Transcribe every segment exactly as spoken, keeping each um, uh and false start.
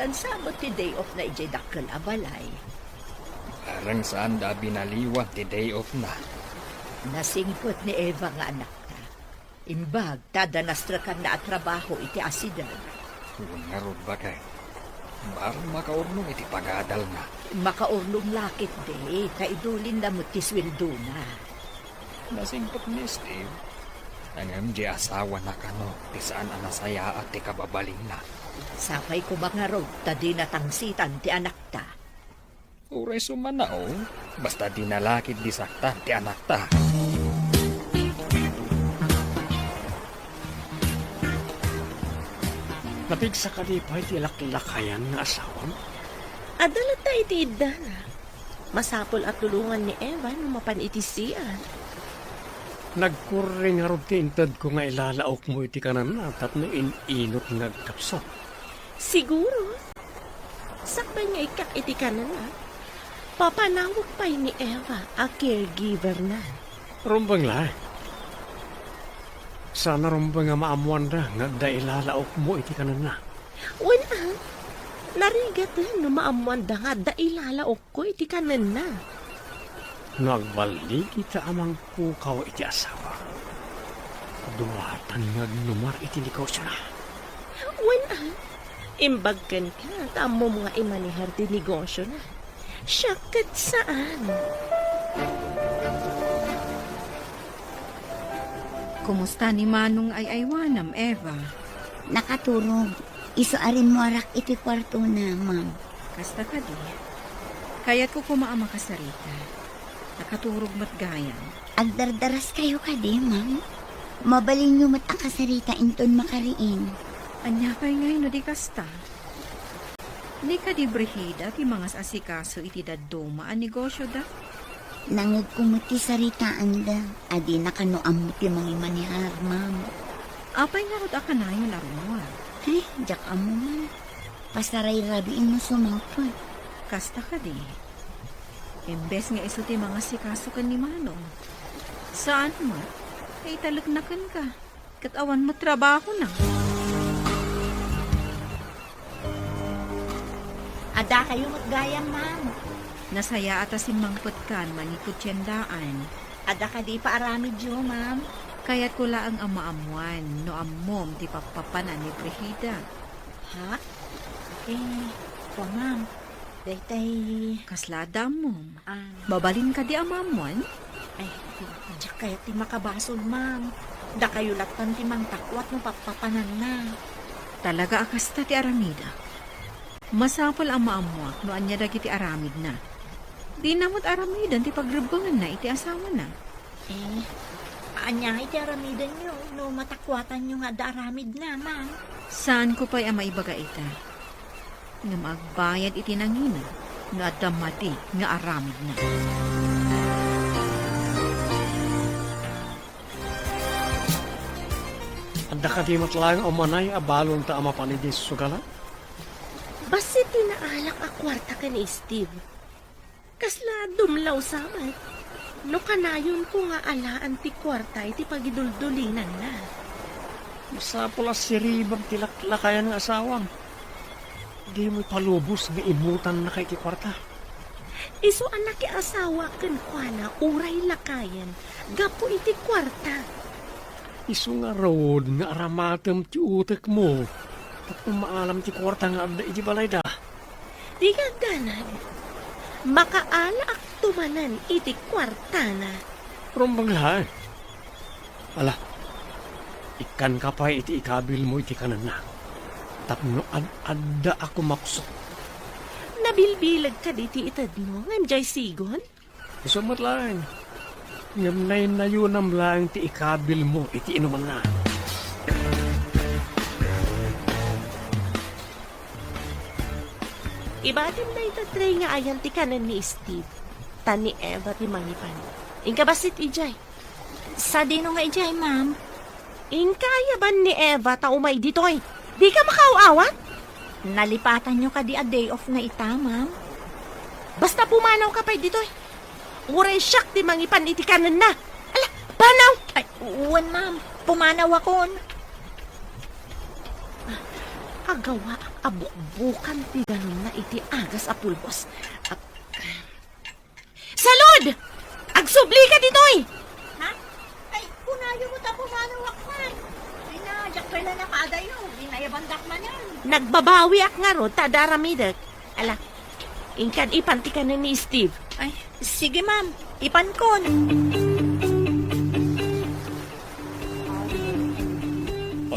Saan sa met ti day off na idiay dakkel a balay? Parang saanda a binaliwan ti day off na. Nasingpet ni Eva nga anakta. Imbag ta adda nasrekanna a trabaho iti asideg. Wen ngarud, baket. Parang makaurnong iti pagadalna. Makaurnong la ketdi, ta idulinna met ti sueldona. Nasingpet ni Steve. Ngem diay asawana kano ti saan a nasayaat ti kababalinna. Sapay koma ngarud ta dina tangsitan ti anakta. Uray sumanaw, basta dina la ketdi saktan ti anakta. Napigsa kadi pay ti laklakayan nga asawam? Adda latta iti iddana. Masapul a tulongan ni Eva no mapan iti C R. Nagkurre ngarud ti intedko nga ilalaokmo iti kanenna tapno in-inut nga agkapsut. Siguro. Sakbay nga ikkak iti kanenna, papanawek pay ni Eva a caregiver na. Rumbeng la. Sana rumbeng nga maammoanda nga adda ilalaokmo iti kanenna. Wen a, narigaten no maammoanda nga adda ilalaokko iti kanenna. No agballigi ta a mangpukaw iti asawa, duatan nga agnumar iti negosiona. Wen a, imbag kenka ta ammom nga imanehar ti negosiona. Siak ket saan. Kumusta ni Manong ay-aywanam, Eva? Nakaturog. Isu a rimmuarak iti kuartona, ma'am. Kasta kadi. Kayatko koma a makasarita. Nakaturog met gayam. Agdardaraskayo kadi, ma'am? Mabalinyo met a kasarita inton makariing. Ania pay ngay no di kasta? Di kadi Brigida ti mangas-asikaso iti dadduma a negosioda? Nangngegko met ti saritaanda. Adina kano ammo ti mangimanehar, ma'am. Apay ngarud a kanayon a rummuar? Ay, diak ammo, ma'am. Pasarayrabiin no sumangpet. Kasta kadi. Imbes nga isu ti mangasikaso ken ni Manong. Saan met, ta italekna kenka. Ket awan met trabahona. Addakayo met gayam, ma'am. Nasayaat a simmangpetkan mangikud tiendaan. Adda kadi ipaaramidyo, ma'am? Kayatko laeng a maammoan no ammom ti pappapanan ni Brigida. Ha? Eh, kua, ma'am. Daytay. Kasla adda ammom? Ah. Mabalin kadi a maammoan? Ay, diak kayat ti makabasol, ma'am. Dakayo lattan ti mangtakwat no pappapananna. Talaga a kasta ti aramidek. Masapul a maammoak no ania dagiti aramidna. Dina met aramiden ti pagrebbengenna iti asawana. Eh, ania iti aramidenyo no matakkuatanyo nga adda aramidna, ma'am? Saanko pay a maibaga ita. Ngem agbayad iti nangina no adda madi nga aramidna. Adda kadi met laeng a umanay a balonta a mapan idiay sugalan? Bassit ti naalak a kuarta ken ni Steve. Kasla dumlaw sa met. No kanayonko nga alaan ti kuarta iti pagiduldulinanna. Masapul a siribam ti laklakayan nga asawam. Dimo ipalubos nga imutannaka iti kuarta. Isu a nakiasawa kenkuana uray lakayen gapu iti kuarta. Isu ngarud nga aramatem ti utekmo tapno maalam ti kuarta nga adda iti balayda. Di gagganad, makaalaakto manen iti kuartana. Rumbeng laeng. Ala, ikkanka pay iti ikabilmo iti kanenna tapno ad-adda a kumaksok. Nabilbileg kadi ti itedmo ngem diay sigon? Isu met laeng. Ngem naynayonam laeng ti ikabilmo iti inumanna. Ibatim dayta, Trey, nga ayan ti kanen ni Steve, ta ni Eva ti mangipan. Inka bassit idiay. Sadino nga idiay, ma'am? Inka ayaban ni Eva ta umay ditoy. Dika makaaw-awat? Nalipatanyo kadi a day off na ita, ma'am? Basta pumanawka pay ditoy. Uray siak ti mangipan iti kanenna. Ala, panaw! Ay, wen, ma'am. Pumanawakon. Agawaak Abukbukan ti danumna iti agas a pulbos. Ap-, Salud! Agsublika ditoy! Ha? Ay, kunayo met a pumanawak man. Ay na, diak pay la nakaadayo. Inayabandak manen. Nagbabawiak ngarud ta adda aramidek. Ala, inkan ipan ti kanen ni Steve. Ay, sige, ma'am. Ipankon.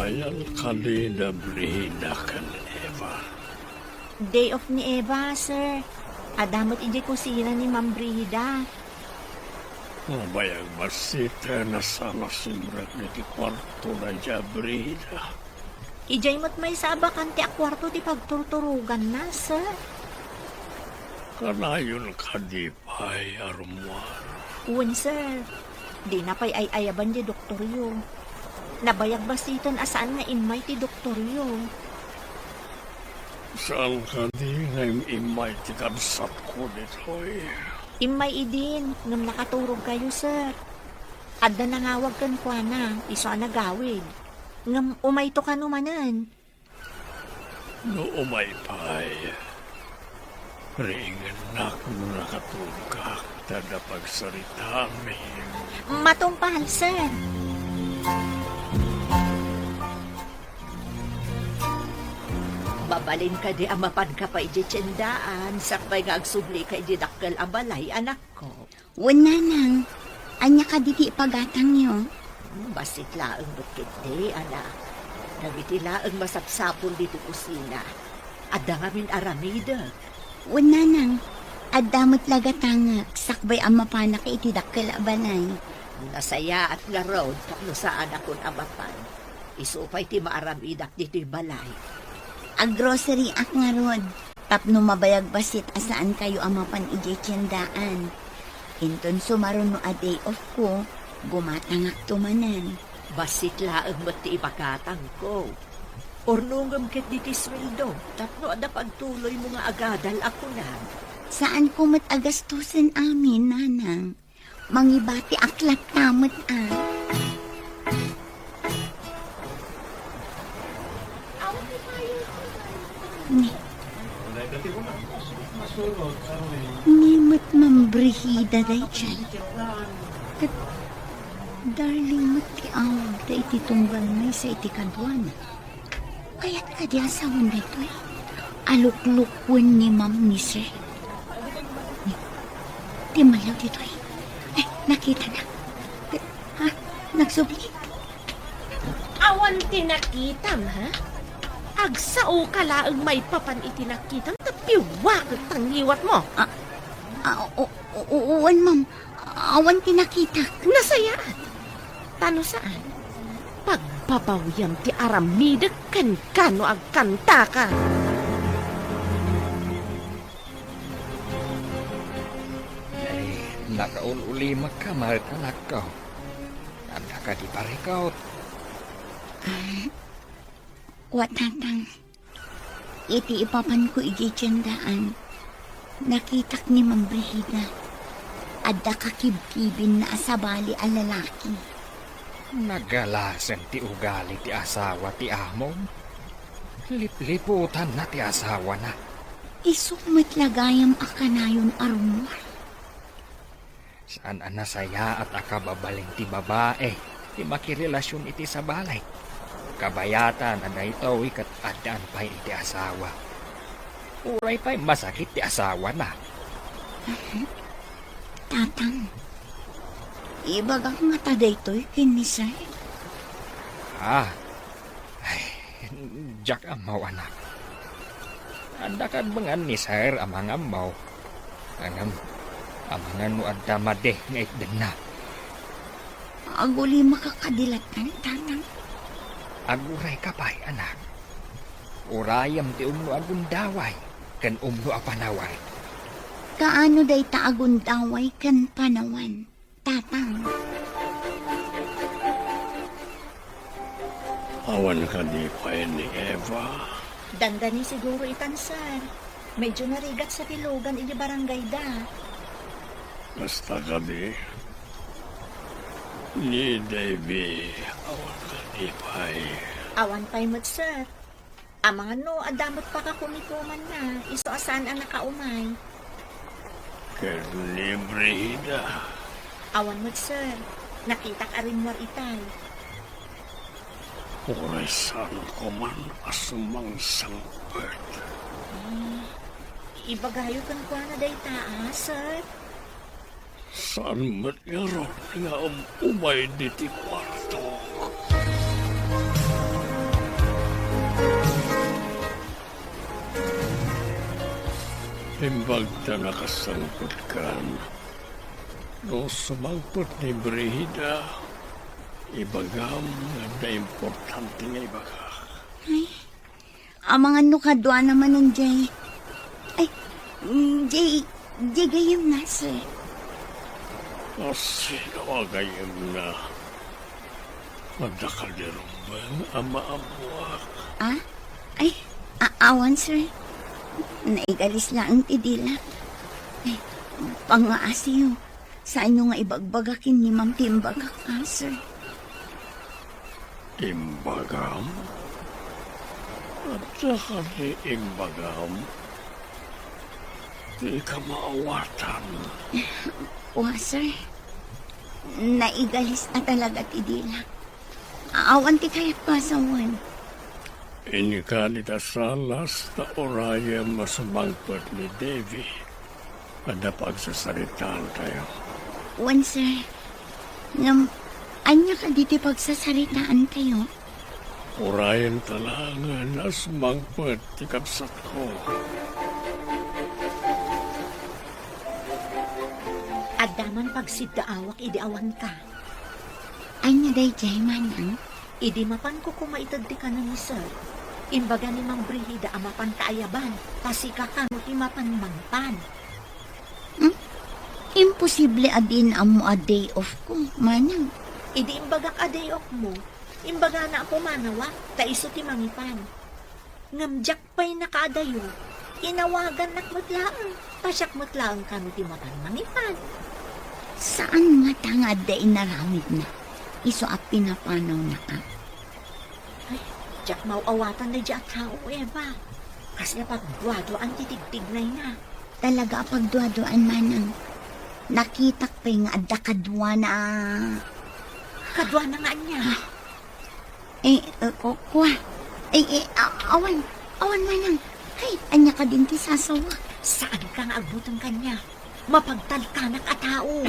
Ayan kadi da Brida ken Eva. Day off ni Eva, sir. Adda met idiay kusina ni Ma'am Brida. Mabayag bassit a saan a simrek iti kuarto da Brida. Idiay met maysa a bakante a kuarto ti pagturturoganna, sir. Kanayon kadi pay a rummuar? Wen, sir. Dina pay ay-ayaban ti doktoryo. Nabayag bassiten a saan nga immay ti doktoryo. Saan kadi nga im-immay ti kabsatko ditoy? Immay idin, ngem nakaturogkayo, sir. Adda nangawag kenkuana, isu a nagawid. Ngem umayto kano manen. No umay pay, riingennak no nakaturogak ta adda pagsaritaami. Matungpal, sir. Mabalin kadi a mapanka pay idiay tiendaan, sakbay nga agsublika idiay dakkel a balay, anakko? Wen, nanang, ania kadi ti ipagatangyo? Hmm, bassit laeng met ketdi, anak. Dagiti laeng masapsapul ditoy kusina. Adda ngamin aramidek. Wen, nanang, adda met la gatangek sakbay a mapanak iti dakkel a balay. Nasayaat ngarud tapno saanakon a mapan. Isu pay ti maaramidak ditoy balay. Aggroceryak ngarud, tapno mabayag bassit a saankayo a mapan idiay tiendaan. Inton sumaruno a day off ko, gumatangakto manen. Bassit laeng met ti ipagatangko. Urnongem ketdi ti sueldo, tapno adda pagtuloymo nga agadal a kunam. Saanko met a gastusen amin, nanang. Mangibatiak latta met a. Ni, ni met Ma'am Brigida daydiay. Ket darling met ti awagda iti tunggal maysa iti kaduana. Kayat kadi a sawen daytoy? Aluklukwen ni Ma'am ni Sir. Timmallaw ditoy. Eh, nakitana. Eh, ha? Nagsubli? Awan ti nakitam, ha? Agsaoka laeng maipapan iti nakitam, ta piwakek ta ngiwatmo. Ah, ah, o-, o-, o-, wen, ma'am. Awan ti nakitak. Nasayaat. Ta no saan, pagbabawiam ti aramidek kenka no agkantaka. Ay, nakaul-ulimekka met, anakko. Adda kadi parikut? Ah, wa, Tatang. Iti ipapanko idiay tiendaan, nakitak ni Ma'am Brigida. Adda kakibkibinna a sabali a lalaki. Nagalasen ti ugali ti asawa ti amom. Lipliputanna ti asawana. Isu met la gayam a kanayon a rummuar. Saan a nasayaat a kababalin ti babae ti makirelasion iti sabali. Kabayatan a daytoy ket addaan pay iti asawa. Uray pay masakit ti asawana. Tatang, ibagak ngata daytoy ken ni Sir? Ah, ay, diak ammo, anak. Adda kadbengan ni Sir a mangammo. Ngem, amangan no adda madi nga itdenna. Agulimaka kadi latta, Tatang? Agurayka pay, anak. Urayem ti umno a gundaway ken umno a panawan. Kaano dayta a gundaway ken panawan? Tatang. Awan kadi pay ni Eva? Dandani siguro itan, sir. Medyo narigat sa ti lugan iti barangay da. Kasta kadi? Ni Davy, awan kadi pay? Awan pay met, sir. Amangan no adda met pakakumi ko manna, isu a saan a nakaumay. Ken ni Brigida. Awan met, sir. Nakitak a rimmuar itay. Uray saan ko man a sumangsangpet. Ah, ibagayo kenkuana dayta, a, sir? Saan met ngarud nga um-, umay diti kuarto? Imbag ta nakasangpetkan, no sumangpet ni Brigida, ibagam nga adda importante nga ibagak. Ay, amangan no kaduana manen jay. Ay, mm, jay, jay gayyemna, sir. Asino a gayyemna? Adda kadi rumbeng a maammoak? Ah? Ay, a-, awan, sir. Naigalis laeng ti dilak. Ay, pangngaasiyo. Saanyo nga ibagbaga ken ni ma'am ti imbagak, ah, sir? Imbagam? Adda kadi imbagam? Dika maawatan. Wa, sir. Naigalis a talaga ti dilak. Awan ti kayatko a sawen. Inka dita salas ta urayem a sumangpet ni Davy. Adda pagsasaritaantayo. Wen, sir. Ngem, ania kadi ti pagsasaritaantayo? Urayenta laengen a sumangpet ti kabsatko. Adda man pagsiddaawak idi awanka. Ania daydiay, manang? Idi mapanko koma ited ti kanen ni Sir, imbaga ni Ma'am Brigida a mapanta ayaban, ta sika kano ti mapan mangipan. Hmm? Imposible a diin ammo a day off ko, manang. Idi imbagak a day off mo, imbagana a pumanawak, ta isu ti mangipan. Ngem diak pay nakaadayo, inawagannak met laeng, ta siak met laeng kano ti mapan mangipan. Saan ngata nga adda inaramidna, isu a pinapanawnaka? Ay, diak maaw-awatan daydiay a tao, Eva. Kasla pagduaduaan ti tigtignayna. Talaga a pagduaduaan, manang. Nakitak pay nga adda kaduana a. Kaduana nga ania? Ah. Eh, eh, ku-, kua. Eh, eh, a-, awan. Awan, manang. Ay, ania kadin ti sasawa? Saanka nga agbuteng kaniak? Mapagtalkanak a tao.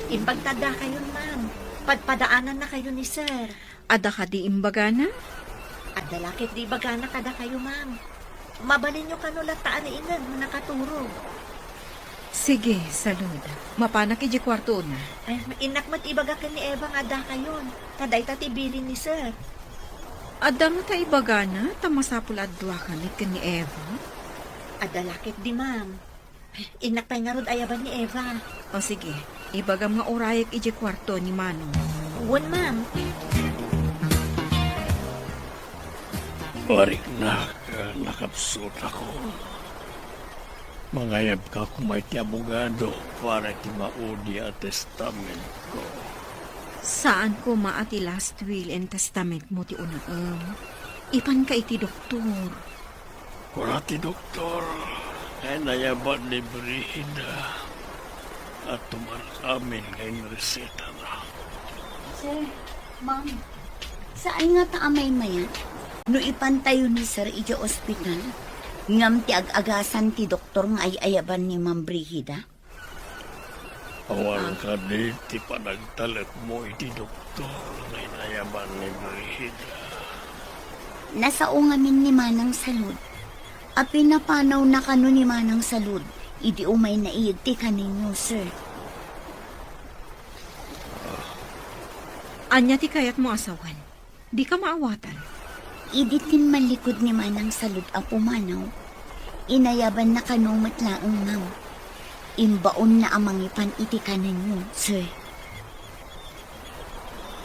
Imbag ta addakayon, ma'am. Padpadaanannakayon ni Sir. Adda kadi imbagana? Adda la ketdi ibagana kadakayo, ma'am. Mabalinyo kano latta a naineg no nakaturog. Sige, salud. Mapanak idiay kuartona. Ay, innak met ibaga ken ni Eva nga addakayon. Ta dayta ti bilin ni Sir. Adda ngata ibagana ta masapul a adduakan ken ni Eva? Adda la ketdi, ma'am. Innak pay ngarud ayaban ni Eva. O sige, ibagam nga urayek idiay kuarto ni Manong. Wen, ma'am. Pariknak, nakapsutako. Mangayabka koma iti abogado para iti maudi a testamentko. Saan koma a ti last will and testament mo ti unaem. Ipanka iti doktor. Kuna ti doktor nga inayaban ni Brigida a tumarak amin nga inresetana. Sir, ma'am, saan ngata a maymayat no ipantayo ni Sir idiay ospital ngem ti ag-agasan ti doktor nga ay-ayaban ni Ma'am Brigida? Awan kadi ti panagtalekmo iti doktor nga inayaban ni Brigida? Nasao ngamin ni Manang Salud. A pinapanawna kano ni Manang Salud idi umayna iti kanenyo, sir. Ania ti kayatmo a sawen? Dika maawatan. Idi timmallikud ni Manang Salud a pumanaw, inayabanna kano met laeng, ma'am. Imbaonna a mangipan iti kanenyo, sir.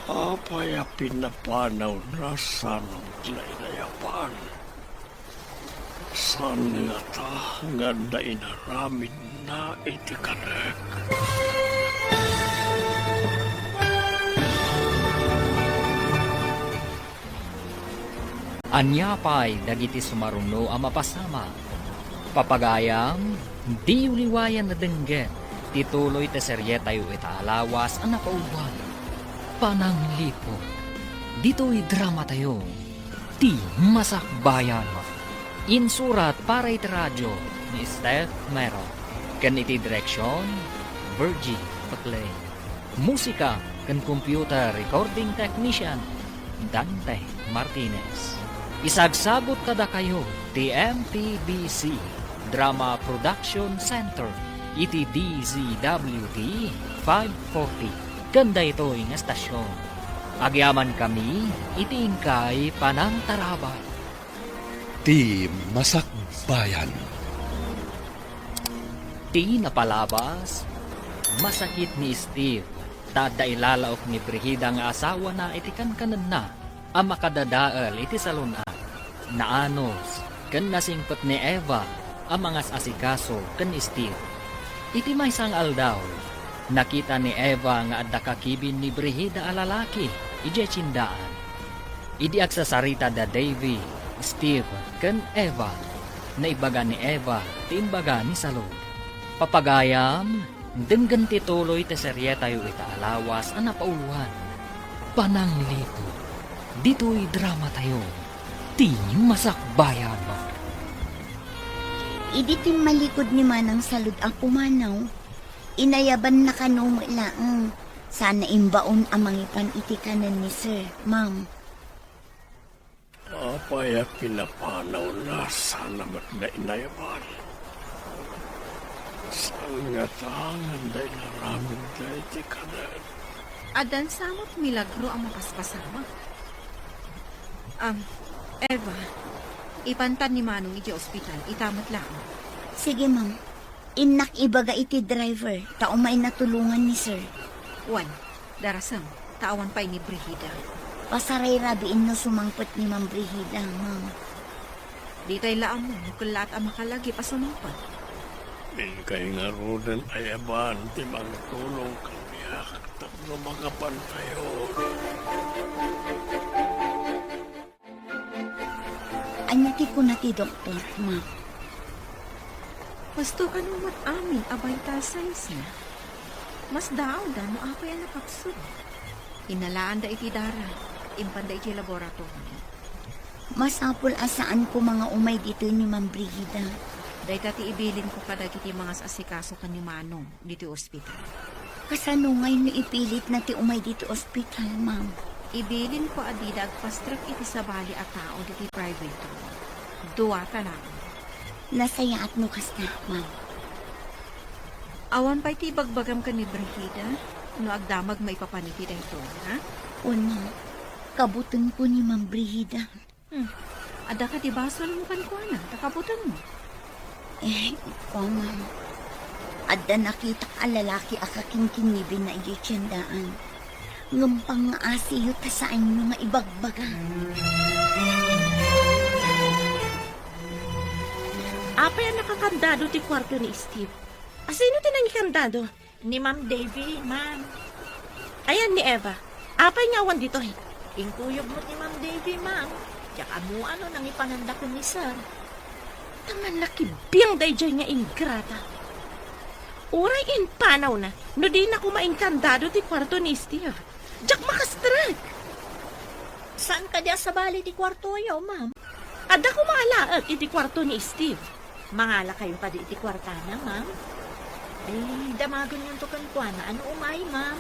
Apay a pinapanawna sano met la inayaban? Saan ngata nga adda inaramidna iti kanek? Ania pay dagiti sumaruno a mapasamak? Papagayam, diyo liwayan a denggen ti tuloy ti serietayo ita a lawas a napauluan, Panangliput. Ditoy dramatayo, Ti Masakbayan. Insurat para iti radio ni Steph Mero, ken iti direksion, Virgie Paclay. Musika ken computer recording technician, Dante Martinez. Isagsagut kadakayo ti M P B C Drama Production Center iti D Z W T five forty ken daytoy nga estasion. Agyamankami iti inkay panangtarabay. Ti Masakbayan. Ti napalabas, masakit ni Steve ta adda ilalaok ni Brigida nga asawana iti kankanenna a makadadael iti salun-at. Naanus ken nasingpet ni Eva a mangas-asikaso ken ni Steve. Iti maysa nga aldaw, nakita ni Eva nga adda kakibin ni Brigida a lalaki idiay tiendaan. Idi agsasarita da Davy, Steve, ken Eva, naibaga ni Eva ti imbaga ni Salud. Papagayam, denggen ti tuloy ti serietayo ita a lawas a napauluan, Panangliput. Ditoy dramatayo, Ti Masakbayan. Idi timmalikod ni Manang Salud a pumanaw, inayabanna kano met laeng. Saan a imbaon a mangipan iti kanen ni Sir, Ma'am. Apay a pinapanawna, saan a met nga inayaban? Saan ngata nga adda inaramidda iti kanen? Addan sa met milagro a mapaspasamak. Am, Eva, ipantan ni Manong iti ospital, ita met laeng. Sige, ma'am. Innak ibaga iti driver, ta umayna tulongan ni Sir. Wen, darasem, ta awan pay ni Brigida. Pasarayrabiin no sumangpet ni Ma'am Brigida, ma'am. Ditay la ammo no kellaat a makalagip a sumangpet. Inkay ngaruden a yaban ti mangtulong kaniak tapno makapantayon. Ania ti kuna ti doktor, ma'am? Husto kano met amin a vital signs na. Masdaawda no apay a nakapsut. Innalaanda iti dara, impanda iti laboratory. Masapul a saan koma nga umay ditoy ni Ma'am Brigida. Dayta ti ibilinko kadagiti mangas-asikaso ken ni Manong ditoy ospital. Kasano ngay no ipilitna ti umay ditoy ospital, ma'am? Ibilinko a dida agpastrek iti sabali a tao ditoy private room. Duata laeng. Nasayaat no kasta, ma'am. Awan pay ti ibagbagam ken ni Brigida no agdamag maipapan iti daytoy, ha? Wen, ma'am. Kabutenko ni Ma'am Brigida. Hmm. Adda kadi basolmo kenkuana, ta kabutenmo? Eh, kua, ma'am. Adda nakitak a lalaki a kakinkinibinna idiay tiendaan. Ngem pangngaasiyo ta saanyo nga ibagbaga. Apay a nakakandado ti kuarto ni Steve? Asino ti nangikandado? Ni Ma'am Davy, ma'am. Ayan ni Eva. Apay nga awan ditoy? Inkuyog met ni Ma'am Davy, ma'am. Diak ammoan no nangipananda ken ni Sir. Ta mannakibbiang daydiay nga ingrata. Uray impanawna no dina koma inkandado ti kuarto ni Steve. Diak makastrek. Saan kadi a sabali ti kuartoyo, ma'am? Adda koma a laeng iti kuarto ni Steve. Mangalakayo kadi iti kuartana, ma'am? Ay, damagenyon to kenkuana a no umay, ma'am.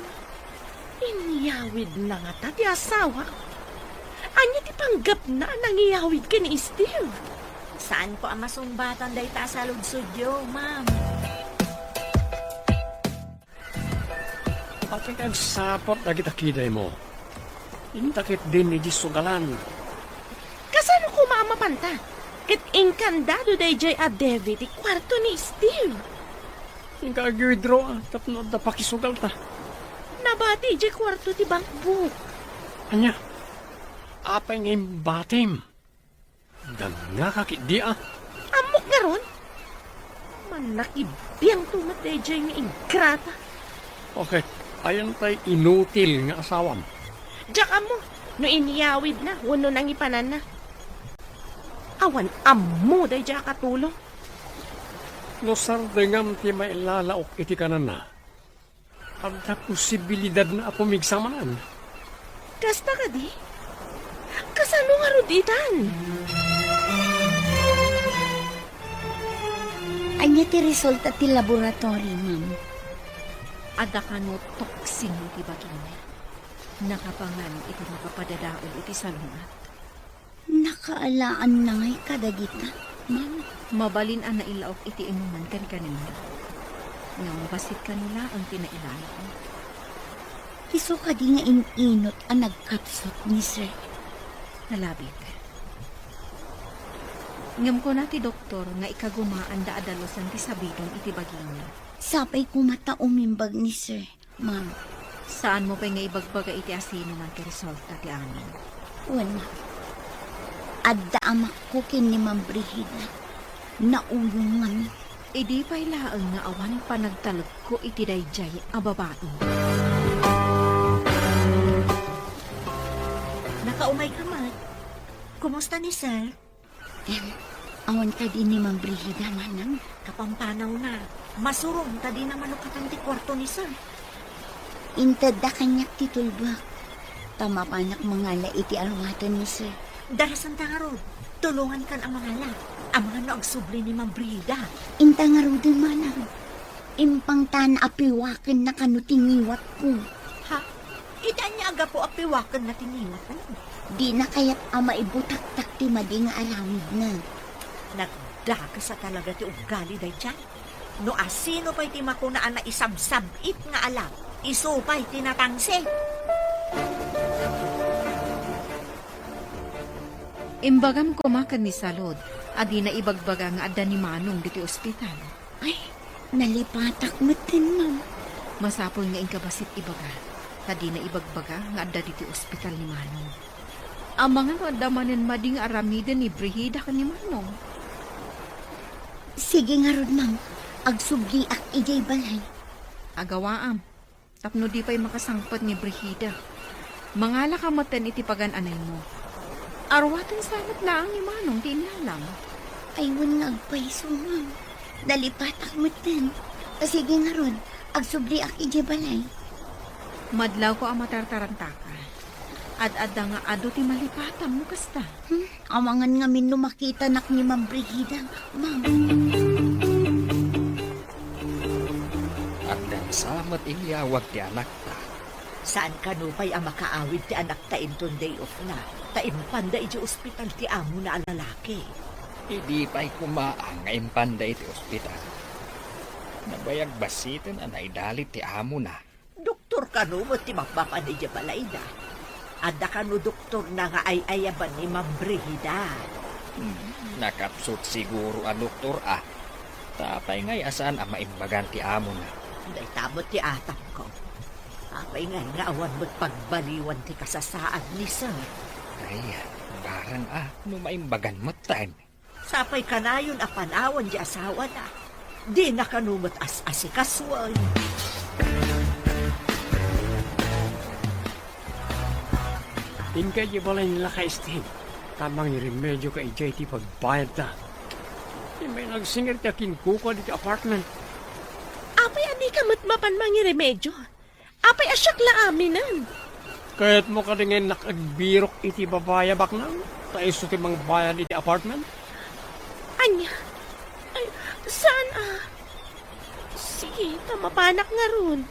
Inyawidna ngata ti asawa? Ania ti panggepna a nangiyawid ken ni Steve? Saanko a masungbatan dayta a saludsodyo, ma'am. Apay nga agsaput dagita kidaymo? Inta ketdin idiay sugalan. Kasano koma a mapanta? Ket inkandado daydiay a Davy ti kuarto ni Steve. Inka ag-withdraw, ah, tapno adda pakisugalta. Nabati idiay kuarto ti bankbook. Ania? Apay nga imbatim? Dangngaka ketdi, a? Ammok ngarud? Mannakibbiangto met daydiay nga ingrata. Okay, ayan tay inutil nga asawam. Diak ammo no inyawidna wenno nangipananna. Awan ammo daydiay a katulong. No sardengam ti mailalaok iti kanana, adda posibilidad nga apumigsa manen. Kasta kadi? Kasano ngarud itan? Ania ti resulta ti laboratory, ma'am? Adda kano toxin iti bagina. Nakapangan iti makapadadael iti salungat. Nakaalaanna ngay kadagita, ma'am? Mabalin a nailaok iti inuman ken kanina. Ngem bassit kano laeng ti nailaok. Isu kadi nga in-inut a nagkapsut ni Sir? Nalabit. Ngem kuna ti doktor nga ikagumaanda a dalusen ti sabidong iti bagina. Sapay koma ta umimbag ni Sir. Ma'am. Saanmo pay nga ibagbaga iti asinoman ti resulta ti amin? Wen, ma'am. Adda amakko ken ni Ma'am Brigida. Nauyong ngamin. Idi pay laeng nga awan panagtalekko iti daydiay a babai. Nakaumayka met. Kumusta ni Sir? Em, awan kadi ni Ma'am Brigida, manang? Kapampanawna. Masurom ta dina manukatan ti kuarto ni Sir. Intedda kaniak ti tulbek. Ta mapanak mangala iti aruaten ni Sir. Darasanta ngarud. Tulongankan a mangala. Amangan no agsubli ni Ma'am Brigida. Inta ngaruden, manang. Impangtan a piwakennaka no ti ngiwatko. Ha? Iti ania a gapu a piwakenna ti ngiwatmo? Dina kayat a maibutaktak ti madi nga aramidna. Nagdakes a talaga ti ugali daydiay. No asino pay ti makuna a naisabsab-it nga alab, isu pay ti natangsit. Imbagam koma ken ni Salud a dina ibagbaga nga adda ni Manong ditoy ospital. Ay, nalipatak metten, ma'am. Masapul nga inka bassit ibaga, ta dina ibagbaga nga adda ditoy ospital ni Manong. Amangan no adda manen madi nga aramiden ni Brigida ken ni Manong. Sige ngarud, ma'am. Agsubliak idiay balay. Agawaam. Tapno di pay makasangpet ni Brigida. Mangalaka metten iti pagan-anaymo. Aruaten sa met laeng ni Manong ti innalam. Ay, wen nga agpayso, ma'am. Nalipatak metten. Sige ngarud, agsubliak idiay balay. Madlawko a matartarantaka. Ad-adda nga adu ti malipatam no kasta. Hmm? Amangan ngamin no makitanak ni Ma'am Brigida, ma'am. Agdansa met inyawag ti anakta. Saan kano pay a makaawid ti anakta inton day off na, ta impanda idiay ospital ti amona a lalaki. Idi pay koma nga impanda iti ospital, nabayag bassiten a naidalit ti amona. Doktor kano met ti mapmapan idiay balayda? Adda kano doktorna nga ay-ayaban ni Ma'am Brigida? Hmm, nakapsut siguro a doktor a. Ta apay ngay a saan a maimbagan ti amona? Dayta met ti atapko. Apay ngay nga awan met pagbaliwan ti kasasaad ni Sir? Ay, barang a, no maimbagan metten. Sapay kanayon a panawan ti asawana. Dina kano met as-asikasuen. Inka idiay balay ni Lakay Steve, ta mangiremedioka idiay ti pagbayadda. Ti may nagsingir ti akinkuka ditoy apartment. Apay a dika met mapan mangiremedio? Apay a siak la aminen? Kayatmo kadi nga innak agbirok iti babai a baknang, ta isu ti mangbayad iti apartment? Ania? Ay, saan a? Sige, ta mapanak ngarud.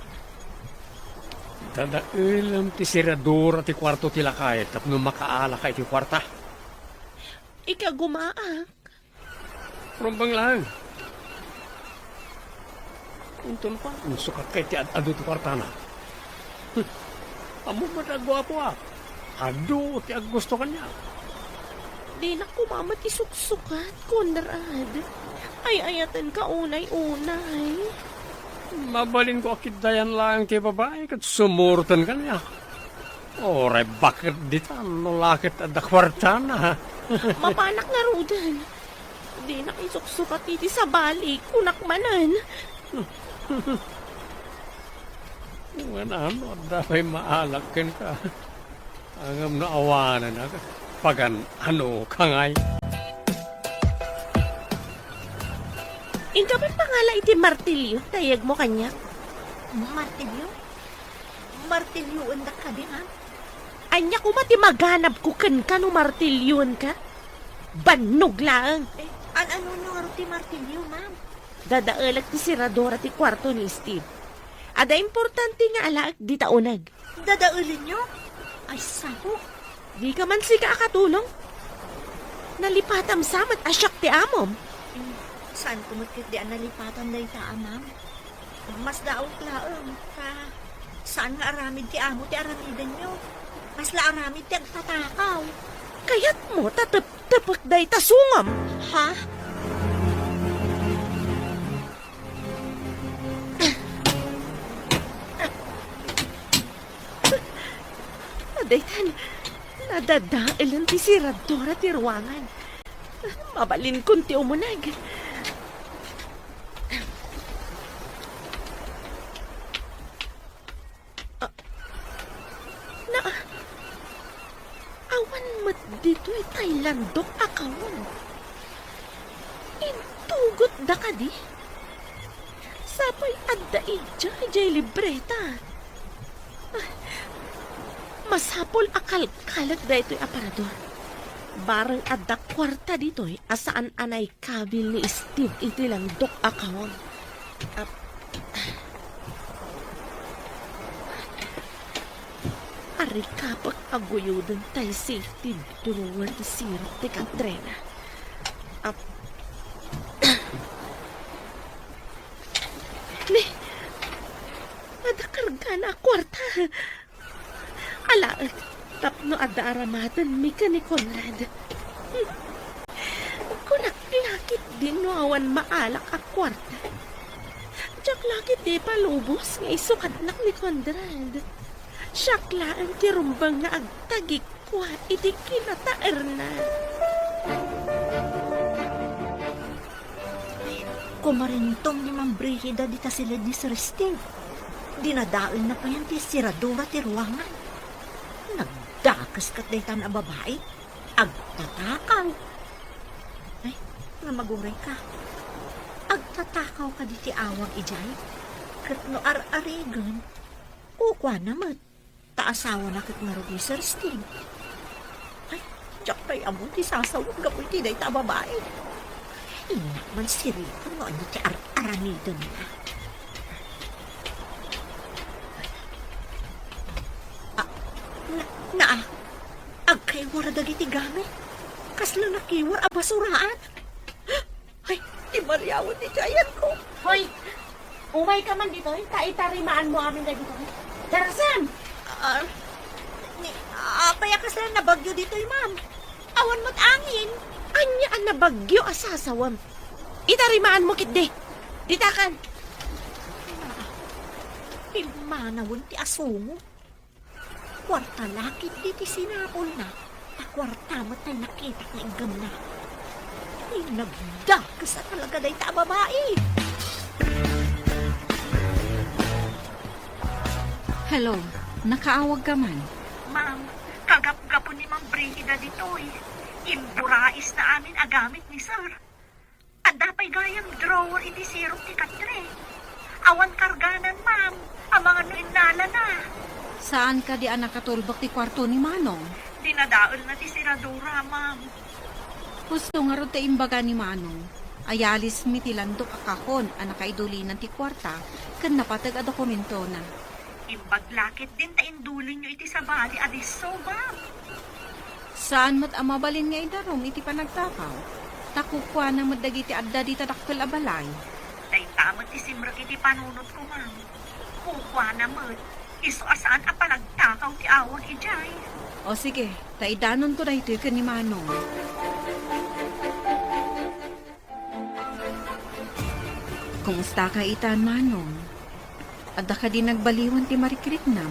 Dadaelem ti seradura ti kuarto ti lakay tapno makaalaka iti kuarta. Ikagumaak. Rumbeng laeng. Inton pa, insukat kay ti ad-adu ti kuartana. Hmm. Ammom met a guapo a. Adu ti aggusto kaniak. Dinak koma met isuksukat, Conrad. Ay-ayatenka unay-unay. Mabalinko a kitdayan laeng ti babai ket sumuroten kaniak. Uray baket ditan no la ket adda kuartana. Mapanak ngaruden. Dinak isuksukat iti sabali, kunak manen. Wen, ano, adda pay maalak kenka. Ngem no awanen, pagan-anoka ngay? Ala iti martilio, dayegmo kaniak. Martilio? Martilioendak kadi, ha? Ania koma ti maganabko kenka no martilioenka? Bannog laeng. Eh, an-ano ngarud ti martilio, ma'am? Dadaelek ti seradura ti kuarto ni Steve. Adda importante nga alaek dita uneg. Dadaelenyo? Ay, sao. Dika man sika a katulong? Nalipatam sa met a siak ti amom. Hmm, saanko met ketdi a nalipatan dayta, a, ma'am. Mas daawek laeng, ta saan nga aramid ti amo ti aramidenyo. Kasla aramid ti agtatakaw. Kayatmo ta tep-, tepek dayta sungom. Ha? Daytan, nadadaelen ti seradura ti ruangan. Mabalinkon ti umuneg. Ah, na, awan met ditoy tay landok a kaweng. Intugotda kadi? Sapay adda idiay, idiay libreta. Ah, masapul a kalkalek daytoy aparador. Bareng adda kuarta ditoy a saan a naikabil ni Steve iti landok a kaweng. Ap-, Arikapek a guyoden tay safety drawer ti sirok ti kadrena. Ap-, Ni, adda kargana a kuarta. Alaek, tapno adda aramatenmi ken ni Conrad. Kunak la ketdin no awan maalak a kuarta. Diak la ketdi ipalubos nga isukadak ni Conrad. Siak laeng ti rumbeng nga agtagikua iti kinataerna. Kumarintong ni Ma'am Brigida dita siled ni Sir Steve. Dinadaelna payen ti seradura ti ruangan. Nagdakes ket daytan a babai. Agtatakaw. Ay, nga maguray ka. Agtatakaw kadi ti awag idiay? Ket no ar-arigen, kukuana met. Ta asawana ket ngarud ni Sir Steve. Ay, diak pay ammo ti sasawem gapu iti dayta a babai. Innak man siripon no ania ti ar-aramidenna. Ah, na, na, agkaywar dagiti gamit. Kasla nakiwar a basuraan. Ay, ti mariawen ti giayanko. Hoy! Umayka man ditoy, ta itarimaanmo amin dagitoy. Darasem! Ah, ni, apay a kasla nabagyo ditoy, ma'am? Awan met angin. Ania a nabagyo a sasawem? Itarimaanmo ketdi. Ditakan. Pimmanawen ti asungo. Kuarta la ketdi ti sinapulna, ta kuarta met tay nakitak nga iggemna. Ay, nagdakes a talaga dayta a babai. Hello, nakaawagka man? Ma'am, kagapgapu ni Ma'am Brigida ditoy. Imburaisna amin a gamit ni Sir. Adda pay gayam drawer iti sirok ti katre. Awan karganan, ma'am. Amangan no innalana. Saan kadi a nakatulbek ti kuarto ni Manong? Dinadaelna ti seradura, ma'am. Husto ngarud ti imbaga ni Manong. Ayalismi ti landok a kahon a nakaidulinan ti kuarta ken napateg a dokumentona. Imbag la ketdin ta indulinyo iti sabali a disso, ma'am. Saan met a mabalin nga idarum iti panagtakaw, ta kukuana met dagiti adda dita dakkel a balay. Dayta met ti simrek iti panunotko, ma'am. Kukuana met, isu a saan a panagtakaw ti awag idiay. O sige, ta idanonko daytoy ken ni Manong. Kumustaka itan, Manong? Adda kadi nagbaliwan ti marikriknam?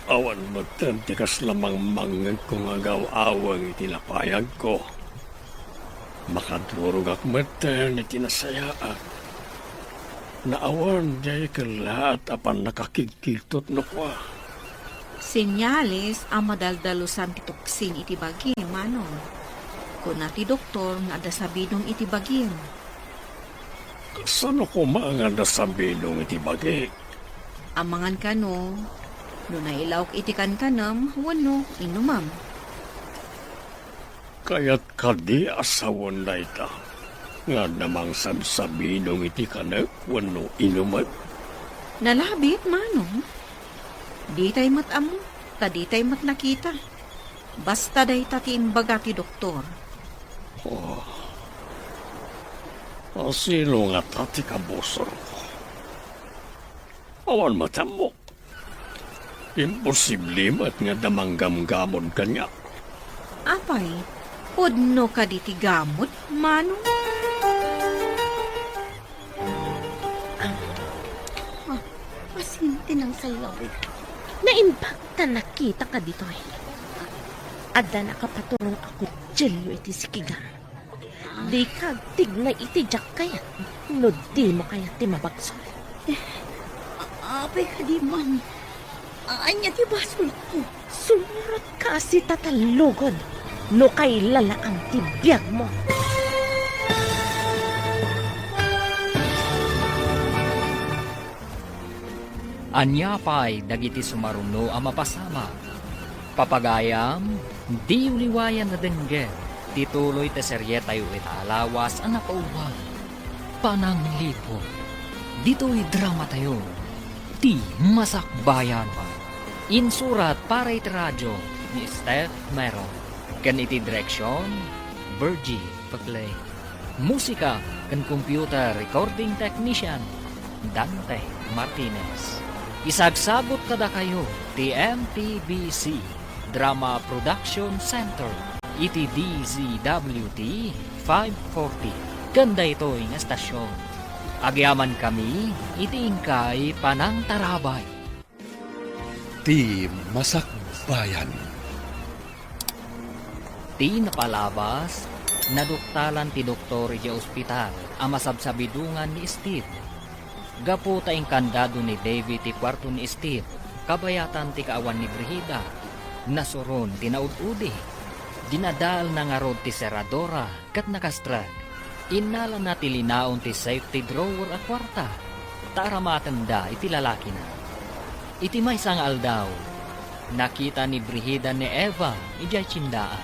Awan metten ti kasla mangmangngegko nga agaw-aweng iti napayagko. Makadurogak metten iti nasayaat. Naawan diay kellaat a pannakakigkiltot no kua. Senyales a madaldalusan ti tuksin iti bagim, Manong. Kuna ti doktor nga adda sabidong iti bagim. Kasano koma nga adda sabidong iti bagik? Amangan kano, no nailaok iti kankanem wenno inumem. Kayat kadi a sawen dayta nga adda mangsadsabidong iti kanek wenno inumek? Nalabit, Manong. Ditay met ammo, ta ditay met nakita. Basta dayta ti imbaga ti doktor. Oh. A sino ngata ti kabusorko? Awan met ammo. Imposible met nga adda manggamgamod kaniak. Apay, pudno kadi ti gamod, Manong? Ah, ah, asin ti nangsallawig. Naimbag ta nakita ka ditoy. Adda nakapaturong a kutsilio iti sikigam. Dika agtignay iti diak kayat no dimo kayat ti mabagsol. Apay kadi, ma'am? Ania ti basolko? Sumurotka a sitatallugon no kailalaam ti biagmo. Ania pay dagiti sumaruno a mapasamak? Papagayam, diyo liwayan a denggem ti tuloy ti serietayo ita a lawas a napauluan, Panangliput. Ditoy dramatayo, Ti Masakbayan. Insurat para iti radio ni Steph Meron, ken iti direksion, Virgie Paclay. Musika ken computer recording technician, Dante Martinez. Isagsagut kadakayo ti M P B C Drama Production Center iti D Z W T five forty ken daytoy nga estasion. Agyamankami iti inkay panangtarabay. Ti Masakbayan. Ti napalabas, naduktalan ti doktor idiay ospital a masabsabidongan ni Steve. Gapu ta inkandado ni David ti kuarto ni Steve, kabayatan ti kaawan ni Brigida, nasuron ti naud-udi. Dinadaelna ngarud ti seradora ket nakastrek. Innalana ti linaon ti safety drawer a kuarta, ta aramatenda iti lalakina. Iti maysa nga aldaw, nakita ni Brigida ni Eva idiay tiendaan.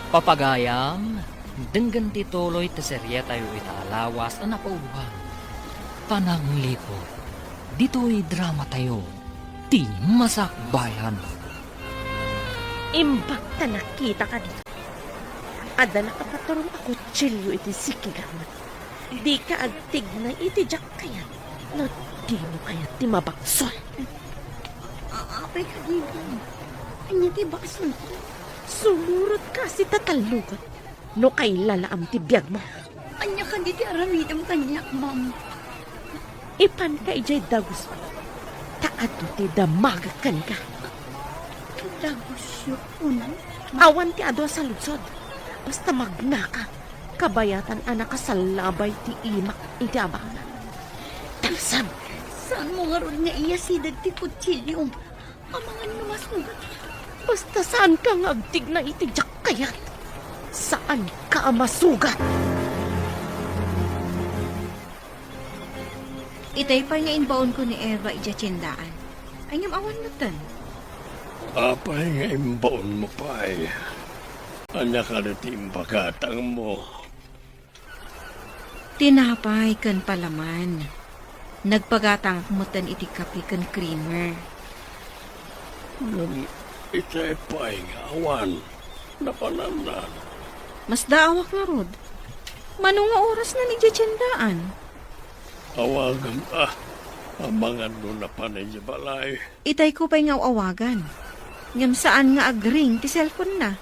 Papagayam, denggen ti tuloy ti serietayo ita a lawas a napauluan, Panangliput. Ditoy dramatayo, Ti Masakbayan. Imbag ta nakita ka ditoy. Adda nakapaturong a kutsilio iti sikigam. Dika agtignay iti diak kayat no dimo kayat ti mabagsol. A-, apay kadi, ma'am? Ania ti basolko? Sumurotka a sitatallugon no kailalaam ti biagmo. Ania kadi ti aramidem kaniak, ma'am? Ipanka idiay dagusyo, ta adu ti damagek kenka. Dagusyo, kunam? Awan ti adu a saludsod. Basta magnaka, kabayatan a nakasallabay ti imak iti abakna. Talsam! Saanmo ngarud nga iyasideg ti kutsilio? Amangan no masugat. Basta saanka nga agtignay iti diak kayat. Saanka a masugat. Itay pay nga imbaonko ni Eva idiay tiendaan. Ay ngem awan metten. Apay nga imbaonmo pay? Ania kadi ti impagatangmo? Tinapay ken palaman. Nagpagatangak metten iti kape ken creamer. Ngem itay pay nga awan napananna. Masdaawak ngarud. Mano nga orasnan idiay tiendaan? Awagam a, amangan no napan idiay balay. Itayko pay nga aw-awagan. Ngem saan nga agring ti cellphone-na.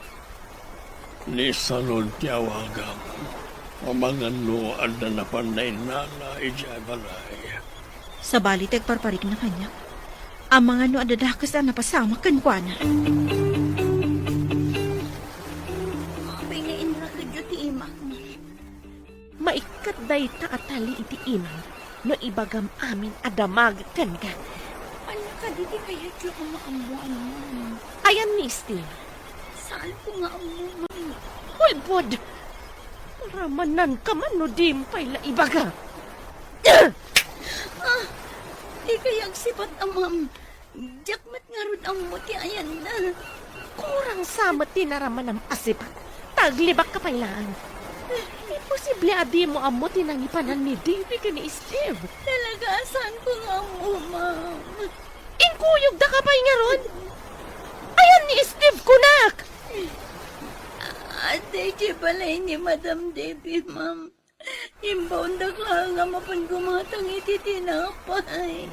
Naisanud ti awagam. Amangan no adda napan ni innana idiay balay. Sabali ti agparparikna kaniak. Amangan no adda dakes a napasamak kenkuana. Apay nga inrakedyo ti imak. Maikkat dayta a tali iti imam no ibagam amin a damagek kenka. Ania kadi ti kayatyo a maammoan, ma'am? Ayan ni Steve. Saanko nga ammo, ma'am. Hulbod! Paramannanka man no dimo pay la ibaga. Ah, dikay agsipat, Amam. Diak met ngarud ammo ti ayanna. Kurang sa met ti naramanam a sipat. Ta aglibakka pay laeng. Imposible a dimo ammo ti nangipanan ni Davy ken ni Steve. Talaga a saanko nga ammo, Ma'am. Inkuyogdaka pay ngarud? Ayan ni Steve, kunak! Adda idiay balay ni Madam Davy, Ma'am. Imbaondak laeng a mapan gumatang iti tinapay.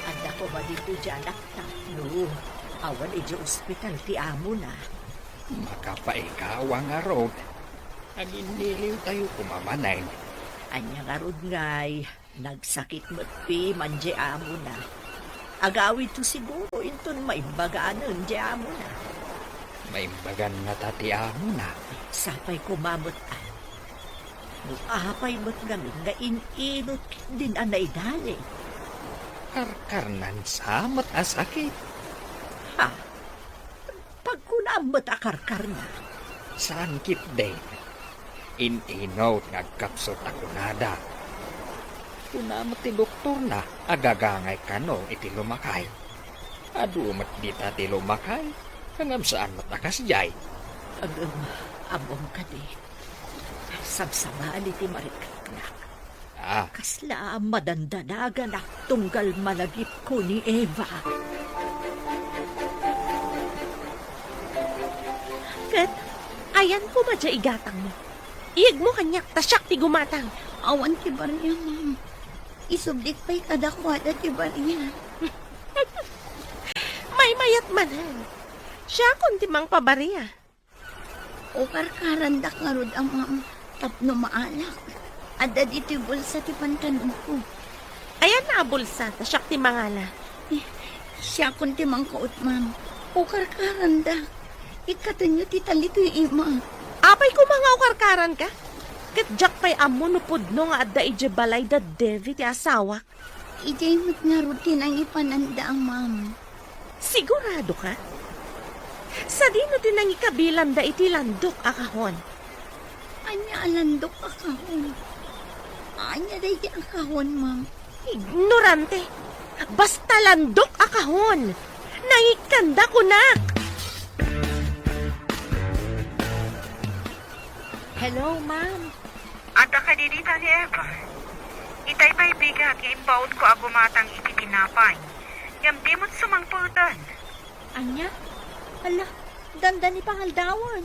Adda koma ditoy diay anak tapno awan idiay ospital ti amona. Makapaikaw a ngarud. Aginniliwtayo koma manen. Ania ngarud ngay? Nagsakit met piman diay amona. Agawidto siguro inton maimbaganen diay amona. Maimbagan ngata ti amona? Sapay koma met, a. No apay met ngamin nga in-inut ketdin a naidalin? Karkarnan sa met a sakit. Ha? Pagkunam met a karkarna. Saan ketdin. In-inut nga agkapsut a kunada. Kuna met ti doktorna a gagangay kano iti lumakay. Adu met dita ti lumakay, ngem saan met a kasdiay. Ngem, ammom kadi, sabsabali ti mariknak. Ah. Kasla madandanaganak tunggal malagipko ni Eva. Ket ayan koma diay igatangmo. Iyegmo kaniak ta siak ti gumatang. Awan ti baria, ma'am. Isublik pay kadakuada ti baria. Maymayat manen. Siakon ti mangpabaria. O karkarandak ngarud, Amam, tapno maalak. Adda ditoy bulsa ti pantanuko. Ayanna a bulsa, ta siak ti mangala. Eh, siakon ti mangkaot, ma'am. O karkarandak. Ikkatenyo ti talitoy ima. Apay koma nga o karkaranka? Ket diak pay ammo no pudno nga adda idiay balay da Davy ti asawak. Idiay met ngarud ti nangipananda, Amam. Sigurado ka? Sadino ti nangikabilanda iti landok a kahon? Ania a landok a kahon? Ania daydi a kahon, ma'am? Ignorante! Basta landok a kahon! Nangikkanda, kunak! Hello, ma'am. Adda kadi dita ni Eva? Itay pay bigat nga imbaonko a gumatang iti tinapay, ngem di met sumangpeten. Ania? Ala, dandani pangaldawan.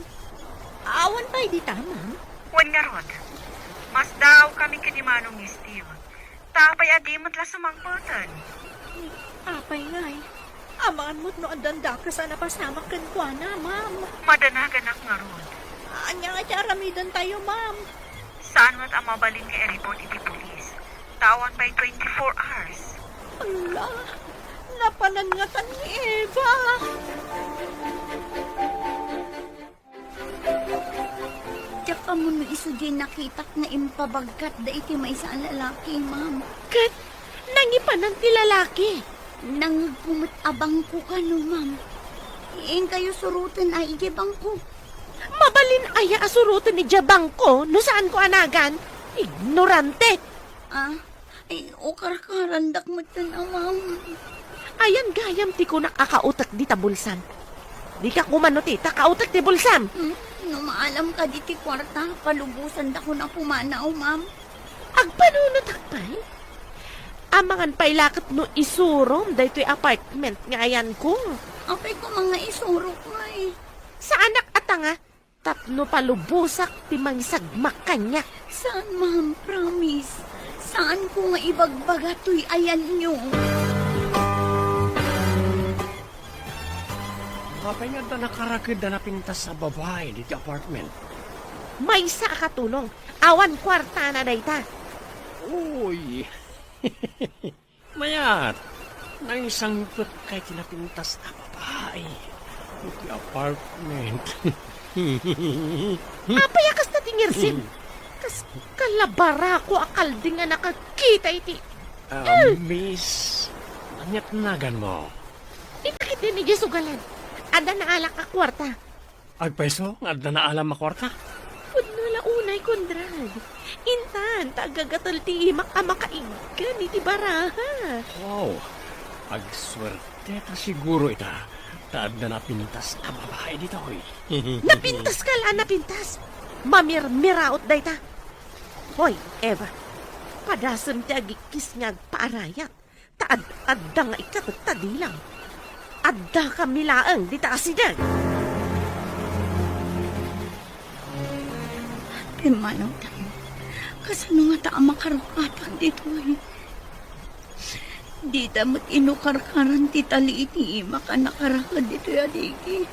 Awan pay dita, ma'am? Wen ngarud, masdaawkami ken ni Manong Steve. Ta apay a di met la sumangpeten? Apay ngay? Amangan met no addan dakes a napasamak kenkuana, ma'am. Madanaganak ngarud. Ania nga ti aramidentayo, ma'am? Saan met a mabalin nga i-report iti pulis. Ta awan pay twenty-four hours. Ala, napanan ngatan ni Eva. Diak ammo no isu diay nakitak nga impabagkatda iti maysa a lalaki, ma'am. Ket nangipanan ti lalaki? Nangngegko met a bangko kano, ma'am. Inkayo suroten a idiay bangko. Mabalin aya a suroten idiay bangko no saanko a nagan? Ignorante! Ah, Ay, o karkarandak metten, Amam. Ayan gayam ti kunak a kautek dita bulsam. Dika koma no ti ta kautek ti bulsam. Hmm, no maalam kadi ti kuarta, palubosandakon a pumanaw, ma'am. Agpanunotak pay? Amangan pay la ket no isurom daytoy apartment nga ayanko. Apay koma nga isurok, ma'am? Saanak a tanga, tapno palubosak ti mangisagmak kaniak. Saan, ma'am, promise. Saanko nga ibagbaga toy ayanyo. Apay nga adda nakaraked a napintas a babai diti apartment? Maysa a katulong. Awan kuartana dayta. Uy. Mayat, nangisangpetka iti napintas a babai iti apartment. Apay a kasta ti ngirsem? Kas kalabarako a kalding a nakakita iti... Ah, miss, ania ti naganmo? Ita ketdin idiay sugalan. Adda naalak a kuarta. Agpayso nga adda naalam a kuarta? Pudno la unay, Conrad. Intan, ta agagatel ti imak a makaiggan iti baraha. Wow, agsuerte ta siguro ita, ta adda napintas a babai ditoy. Napintas ka la, napintas. Mamirmiraot dayta. Hoy, Eva, padasem ti agikkis nga agpaarayat. Ta ad-, adda nga ikkatek ta dilam. Addakami laeng dita asideg. Pimmanawtan, kasano ngata a makarukatak ditoy? Dita met inukarkaran ti tali iti imak a nakaraked ditoy a digi.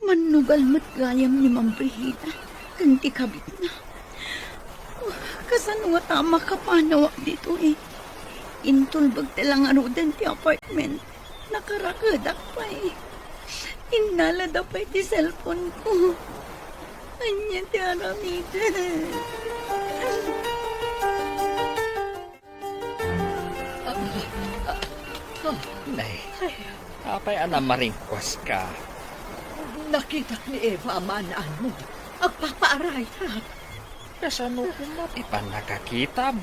Mannugal met gayam ni Ma'am Brigida ken ti kabitna. Oh, kasano ngata a makapanawak ditoy? Intulbek ti la ngaruden ti apartment. Nakarakedak pay. Innalada pay ti cellphone ko. Ania ti aramiden? Ah, ah, ah, nay, apay a namaringkuaska? Nakitak ni Eva a maananod. Agpapaarayat. Kasano koma ti pannakakitam?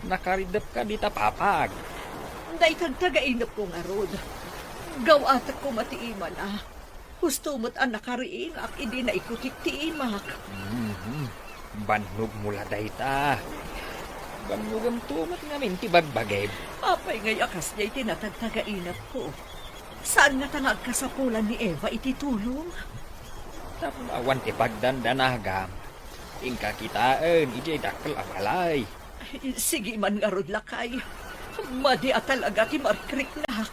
Nakaridepka dita papag. Dayta ti tagainepko ngarud. Gawatek koma ti imana. Husto met a nakariingak idi naikutik ti imak. Mhm. Bannogmo la dayta. Bannogemto met ngamin ti bagbagim. Apay ngay a kasdiay ti natagtagainepko? Saan ngata nga agkasapulan ni Eva iti tulong? Tapno awan ti pagdandanagam, inka kitaen idiay dakkel a balay. Ay, sige man ngarud, lakay. Madi a talaga ti markriknak.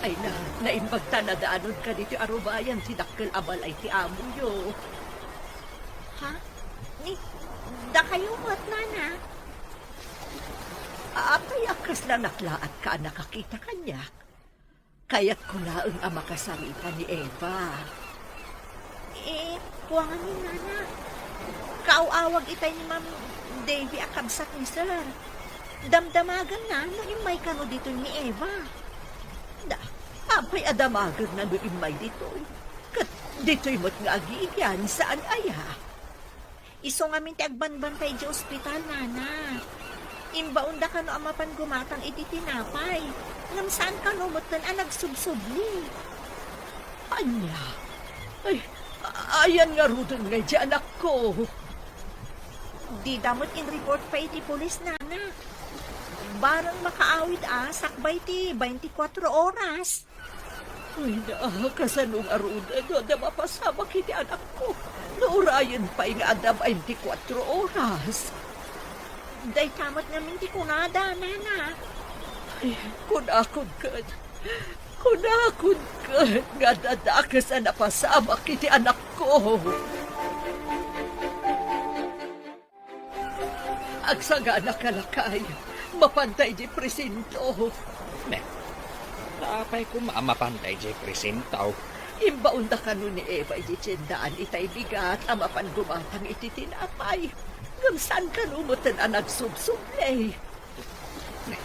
Ay na, naimbag ta nadaanonka ditoy arubayan ti dakkel a balay ti amoyo. Ha? Ni, dakayo met, nana? Apay a kasla naklaatka a nakakita kaniak? Kayatko laeng a makasarita ni Eva. Eh, kua ngamin, nana, kaaw-awag itay ni Ma'am Davy a kabsat ni Sir. Damdamaganna no immay kano ditoy ni Eva. Da, apay a damaganna no immay ditoy? Ket ditoy met nga agigian, saan aya? Isu ngamin ti agbanbantay idiay ospital, nana. Imbaonda kano a mapan gumatang iti tinapay, ngem saan kano metten a nagsubsubli. Ania? Ay, a-, ayan ngaruden ngay ti anakko? Dida met in-report pay iti pulis, nana. Bareng makaawid a sakbay ti twenty-four oras. Ay, na, kasano ngaruden no adda mapasamak iti anakko? No urayen pay nga adda twenty-four oras. Dayta met ngamin ti kunada, nana. Ay, kunakon ket, kunakon ket nga adda dakes a napasamak iti anakko. Agsagana ka, lakay. Mapanta idiay presinto. Ne, apay koma a mapanta idiay presinto? Imbaonda kano ni Eva idiay tiendaan itay bigat a mapan gumatang iti tinapay. Ngem saan kano metten a nagsubsubli? Ne,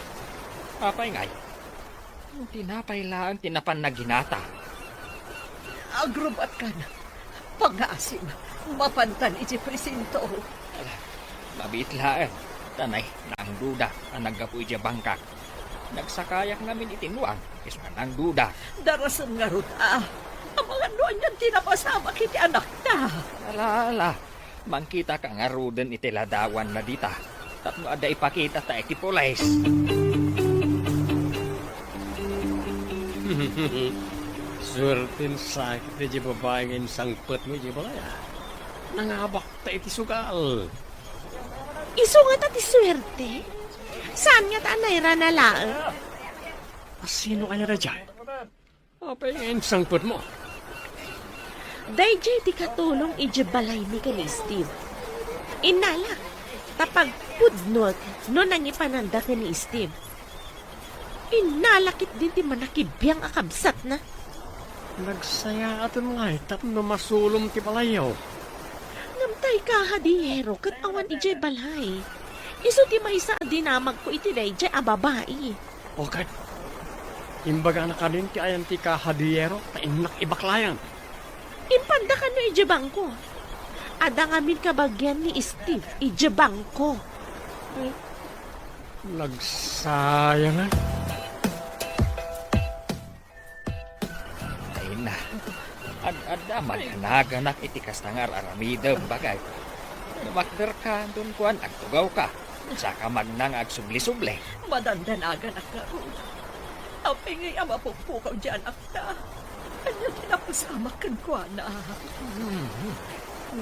apay ngay? Tinapay laeng ti napan naginata. Agrub-atkan. Pangngaasim, mapantan idiay presinto. Ala, mabiit laeng. Ta nay, naangduda a naggapu idiay bangkak. Nagsakayak ngamin iti nuang, isu a naangduda. Darasem ngarud a. Amangan no anian ti napasamak iti anakta. Ala, ala. Mangkitaka ngaruden iti ladawanna dita tapno adda ipakitata iti pulis. Suerten sakit daydiay babai nga insangpetmo idiay balay, a. Nangabakta iti sugal. Isu ngata ti suerte? Saan ngata a nairana laeng? A, sino a nairadiay? Apay nga insangpetmo? Daydiay ti katulong idiay balaymi ken ni Steve. Innalak, ta pagpudnoek no nangipananda ken ni Steve. Innalak ketdin ti manakibiang a kabsatna. Nagsayaatem ngay tapno masulom ti balayyo. Ngem tay kahadiyero ket awan idiay balay. Isu ti maysa a dinamagko iti daydiay a babai. O ket, imbagana kadin ti ayan ti kahadiyero ta innak ibaklayan. Impanda kano idiay bangko. Adda ngamin kabagian ni Steve idiay bangko. Nagsayangan. Ay na, ad-adda man a naganak iti kasta nga ar-aramidem, bagay. Makderka, don kuan, agtugawka. Saka magna nga agsubli-subli. Madandanaganak ngarud. Apay ngay a mapukpukaw diay anakta? Ania ti napasamak kenkuana? Hmm.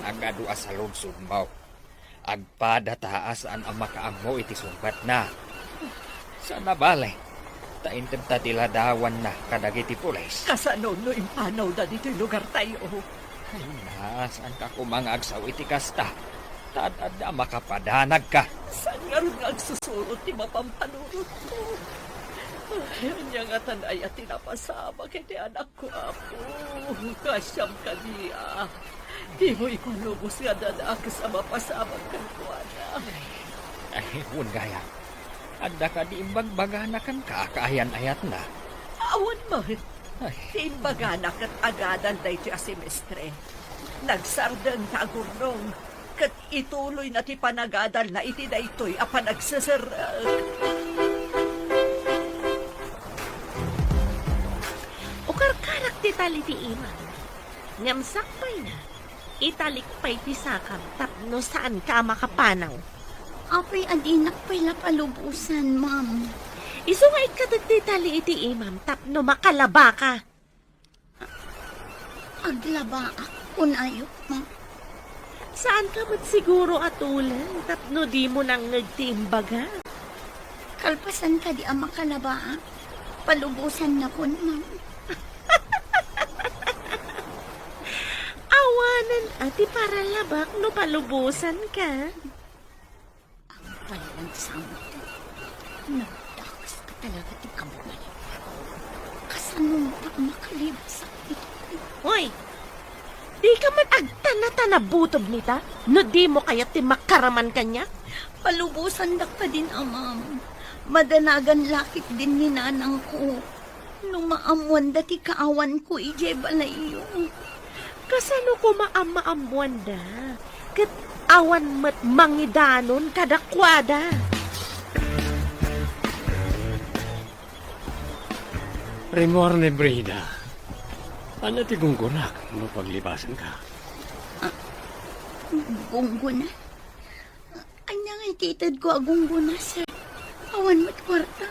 Nagadu a saludsodmo. Agpada ta a saan a makaammo iti sungbatna. Saan a bale, ta intedta ti ladawanna kadagiti pulis. Kasano no impanawda ditoy lugartayo? Ay na, saanka koma nga agsao iti kasta? Ta ad-adda a makapadanagka. Saan ngarud nga agsusurot ti mapanpanunotko? Ay, ania ngatan aya ti napasamak iti anakko, Apo? Kaasiam kadi a dimo ipalubos nga adda dakes a mapasamak kenkuana. Ay, wen gayam. Adda kadi imbagbagana kenka a kaayan-ayatna? Awan met. Ay. Ti imbagana ket agadal daytoy a semestre. Nagsardeng ta agurnong, ket ituloyna ti panagadalna iti daytoy a panagseserrek. Ukarkarak ti tali ti imam, ngem sakbayna, italik pay ti sakam tapno saanka a makapanaw. Apay a dinak pay la palubosan, ma'am? Isu nga ikkatek ti tali iti imam tapno makalabaka. Aglabaak, kunayo, ma'am. Saanka met siguro a tuleng tapno dimo nangngeg ti imbaga? Kalpasan kadi a makalabaak, palubosannakon, ma'am. Awanen a ti paralabak no palubosanka. Ang palansamuto. Nagdakas ka talaga ti kabungalan. Kasano nga makalibsak ito? Hoy! Di ka man agtana-tana butob nita? No di mo kayat ti makaraman kaniak? Palubosandak kadin, amam. Madanagan lakit din ni nanangko. No maammuanda ti kaawanko idiay balayyo. Kasano koma a maammuanda? Ket awan met mangidanon kadakuada. Rimmuar ni Brida. Ania ti gunggonak no paglibasanka? Ah, gunggona? Ania ngay ti itedko a gunggona, sir? Awan met kuarta.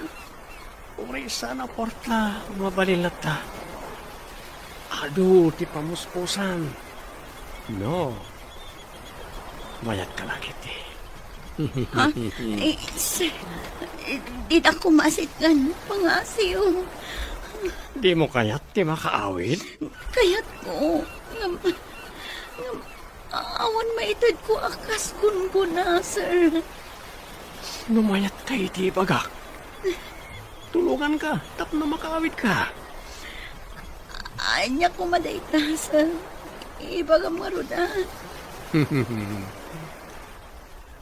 Uray saan a kuarta, mabalin latta. Adu ti pamuspusan. No. Mayatka la ketdi. Ha? Eh, sir, eh, dida kumasit ngan pangasiw. Dimo kayat ti makaawid? Kayatko. Ngem, ngem, awan maitedko a kas gunggona, sir. No mayatka iti ibagak, tulonganka tapno makaawidka. Ania koma dayta, sir? Ibagam ngarud, a.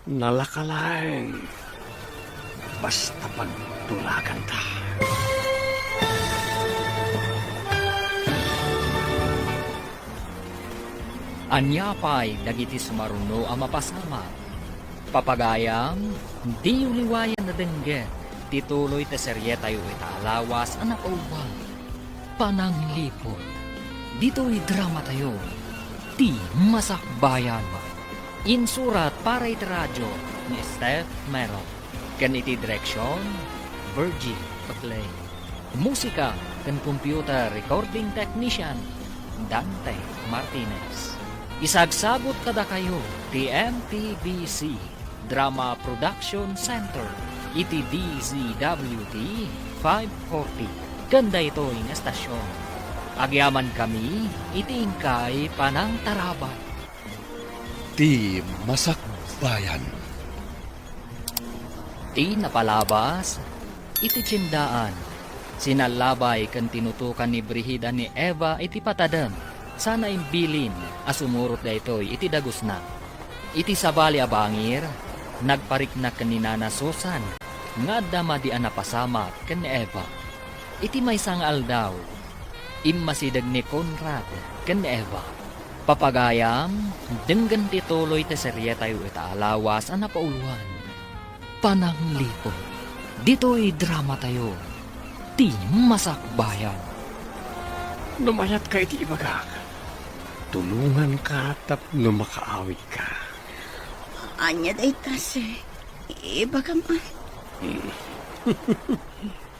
Nalaka laeng basta pagtulaganta. Ania pay dagiti sumaruno a mapasamak? Papagayam, diyo liwayan a denggen ti tuloy ti serietayo ita a lawas a napaubang, Panangliput. Ditoy dramatayo, Ti Masakbayan. Insurat para iti radio ni Steph Mero. Ken iti direksion, Virgie Paclay. Musika ken computer recording technician, Dante Martinez. Isagsagut kadakayo ti M T V C Drama Production Center iti D Z W T five forty ken daytoy nga estasion. Agyamankami iti inkay panangtarabay. Ti Masakbayan. Ti napalabas iti tiendaan, sinallabay ken tinutokan ni Brigida ni Eva iti patadem, sana imbilin a sumurot daytoy iti dagusna. Iti sabali a bangir, Nagpariknak ken ni Nana Susan nga adda madi a napasamak ken ni Eva. Iti maysa nga aldaw, immasideg ni Conrad ken ni Eva. Papagayam, denggen ti tuloy ti serietayo ita a lawas a napauloan, Panangliput. Ditoy dramatayo, ti Masakbayan. No mayatka iti ibagak, tulonganka tapno makaawidka. Ania dayta, sir? Ibagam, a. Hmm.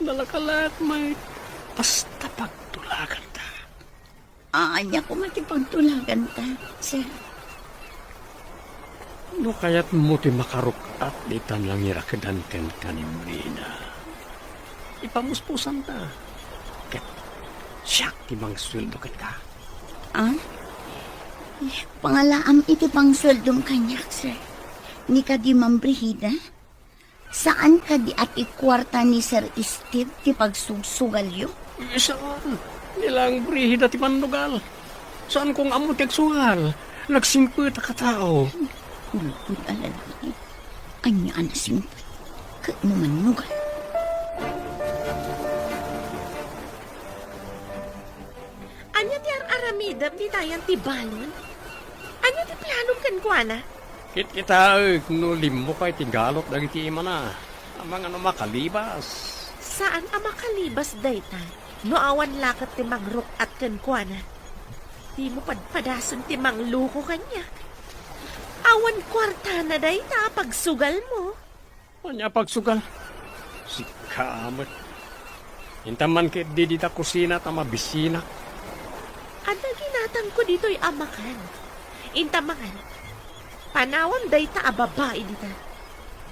Nalakalak met. Basta pagtulaganta. Ania koma ti pagtulaganta, sir? No kayatmo ti makaruk-at ditan nangirakedan kenka ni Brina, ipamuspusanta. Ket siak ti mangsueldo kenka. Ah? Pangalaam iti pangsueldom kaniak, sir. Ni kadi, Ma'am Brigida? Saan kadi a ti kuarta ni Sir Steve ti pagsugsugalyo? Eh, saan. Ni Nang Brigida ti mannugal. Saan kong ammo ti agsugal. Nagsingpet a katao. Ulbod a lalaki. Ania a nasingpet? Ket no mannugal? Ania ti ar-aramidem ditayan ti balon? Ania ti planum kenkuana? Kitkitaek no limmukay ti galot dagiti imana. Amangan a makalibas. Saan a makalibas dayta no awan la ket ti mangruk-at kenkuana. Dimo padpadasen ti mangloko kaniak. Awan kuartana dayta a pagsugalmo. Ania a pagsugal? Sika met. Intan man ketdi dita kusina ta mabisinak. Adda ginatangko ditoy a makan. Intan mangan. Panawam dayta a babai dita.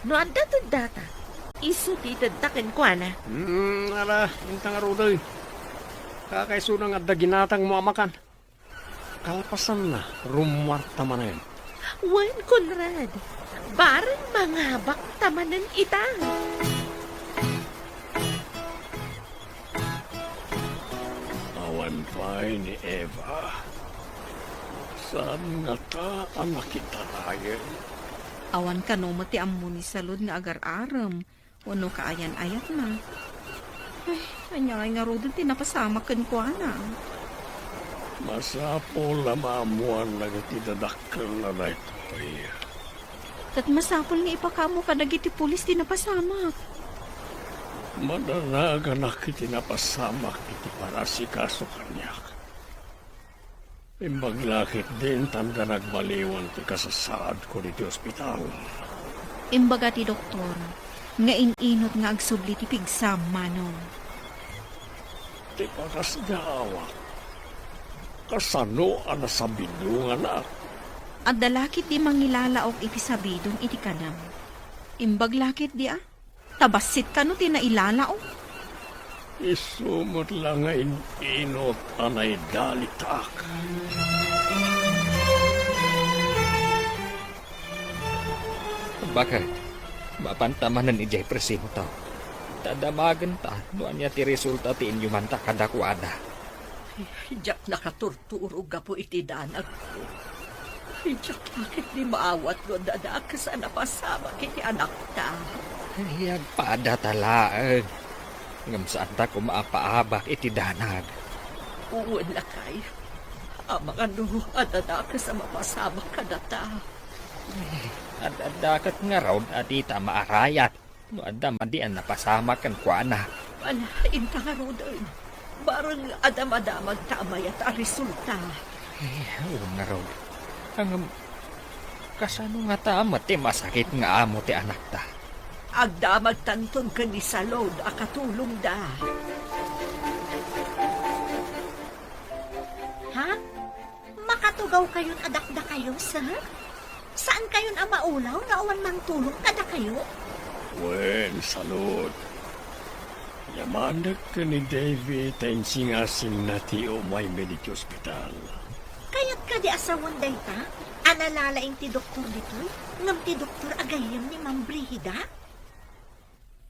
No adda teddata, isu ti itedta kenkuana. Hmm, ala, intan ngaruden. Kakaisuna nga adda ginatangmo a makan. Kalpasanna, rummuarta manen. Wen, Conrad, bareng mangabakta manen ita. Awan pay ni Eva. Saan ngata a nakitarayen? Awan kano met ti ammo ni Salud nga agar-arem wenno kaayan-ayatna. Ay, ania ngay ngaruden ti napasamak kenkuana? Masapul a maammoan dagiti dadakkelna daytoy. Ket masapul nga ipakaammo kadagiti pulis ti napasamak. Madanaganak iti napasamak iti panaasikaso kaniak. Imbag la ketdi intan da nagmaliwan ti kasasaadko ditoy ospital. Imbaga ti doktor nga in-inut nga agsubli ti pigsam, Manong. Ti pakasdiawak, kasano a nasabidonganak? Adda la ketdi mangilalaok iti sabidong iti kanam. Imbag la ketdi a. Ta bassit kano ti nailalaok. Isu met la nga in-inut a naidalitak. Baket, mapanta manen idiay prisimota. Ta damagenta no ania ti resulta ti inyumanta kadakuada. Diak nakaturturo gapu iti danagko. Diak la ketdi maawat no adda dakes a napasamak iti anakta. Ay, agpadata laeng. Ngem saanta koma a paabak iti danag. Wen, lakay. Amangan no adda dakes a mapasamak kadata. Ay, adda ket ngarud a dita maarayat. No adda madi a napasamak kenkuana. Ala, inta ngaruden. Bareng adda madamagta a mayat a resulta. Eh, wen ngarud. Ngem, kasano ngata met ti masakit nga amo ti anakta? Agdamagtanton ken ni Salud a katulongda. Ha? Makatugawkayon a dakdakayo, sir? Saankayon a maulaw no awan mangtulong kadakayo? Wen, Salud. Yamanek ken ni Davy ta insingasingna ti umaymi ditoy ospital. Kayat kadi a sawen dayta a nalalaing ti doktor ditoy, ngem ti doktor a gayyem ni Ma'am Brigida?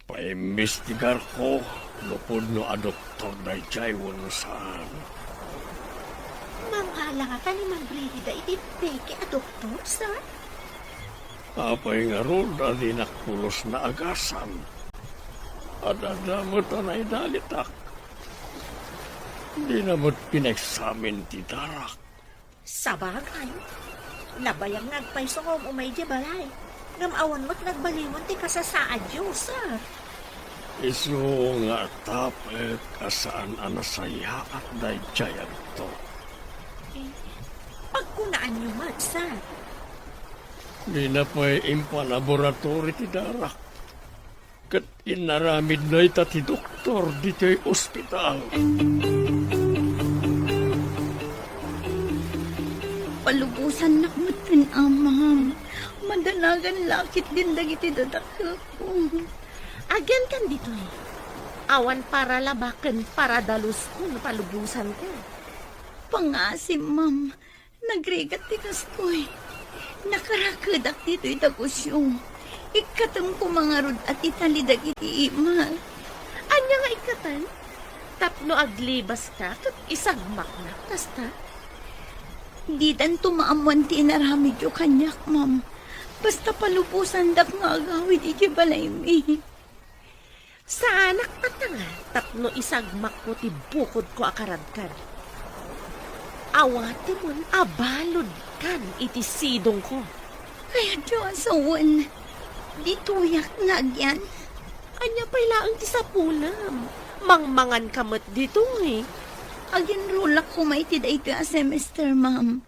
Paimbestigarko no pudno a doktor daydiay wenno saan. Mangala ngata ni Ma'am Brigida iti peke a doktor, sir? Apay ngarud a dinak pulos naagasan? Adda met a naidalitak. Dina met pinaeksamin ti darak. Sabagay, nabayag nga agpayso nga um-umay idiay balay. Ngem awan met nagbaliwen ti kasasaadyo, sir. Isu nga tapek a saan a nasayaat daydiay a doktor. Eh, pagkunaanyo met, sir. Dina pay impalaboratory ti darak. Ket inaramidna ita ti doktor ditoy ospital. Palubosannak met ken amam. Madanagan la ketdin dagiti dadakkelko. Agyankan ditoy. Awan paralaba ken paradalusko no palubosanko. Pangasim, ma'am. Nagrigat ti kastoy. Nakarakedak ditoy dagusyo. Ikkatem koma ngarud a ti tali dagiti imak. Ania nga ikkatem? Tapno aglibaska ket isagmaknak kasta? Didanto maammoan ti inaramidyo kaniak, ma'am. Basta palubosandak nga agawid idiay balaymi. Saanak a tanga tapno isagmakko ti bukodko a karadkad. Awatemon a baludkan iti sidongko. Kayatyo a sawen, ditoyak nga agyan. Ania pay laeng ti sapulem? Mangmanganka met ditoy. Aginrulak koma iti daytoy a semester, ma'am.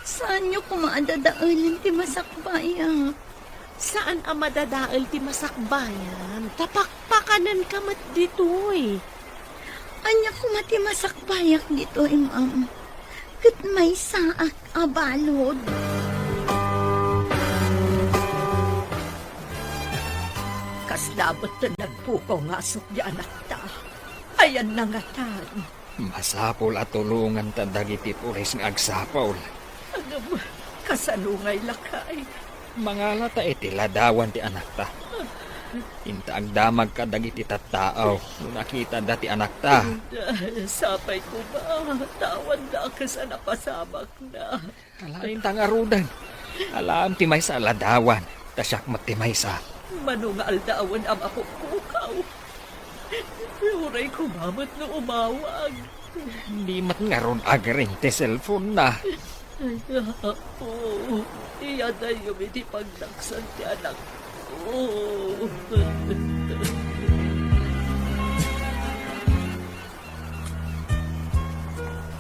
Saanyo koma a dadaelen ti masakbayak? Saan a madadael ti masakbayan, ta pakpakanenka met ditoy. Ania koma ti masakbayak ditoy, ma'am? Ket maysaak a balud. Kasla met ti nagpukaw nga asukdi anakta. Ayanna ngatan. Masapul a tulonganta dagiti pulis nga agsapul. Ngem, kasano ngay lakay? Mangalata iti ladawan ti anakta. Inta agdamag kadagiti tattao no nakitada ti anakta. Sapay koma, ta awan dakes a napasabakna. Alaen ta ngaruden. Alaem ti maysa a ladawan, ta siak met ti maysa. Mano nga aldawen a mapukpukaw? Uray koma met no umawag. Di met ngarud agring ti cellphone-na. Ay, Apo, iyadayom iti pagdaksan ti anakko.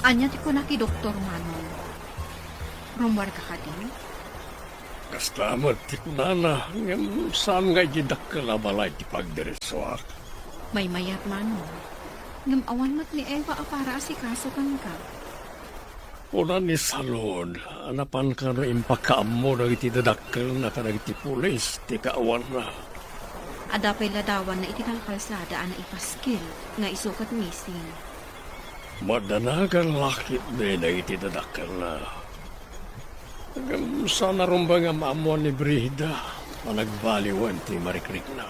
Ania ti kuna ti doktor, Manong? Rummuarka kadi? Kasta met ti kunana, ngem saan nga idiay dakkel a balay ti pagdirisoak. Maymayat, Manong. Ngem awan met ni Eva a para asikaso kenka. Kuna ni Salud a napan kano impakaammo dagiti dadakkelna kadagiti pulis ti kaawanna. Adda pay ladawanna iti kalkalsada a naipaskil nga isu ket missing. Madanagan la ketdi dagiti dadakkelna. Ngem saan a rumbeng a maammuan ni Brigida a nagbaliwen ti marikrikna.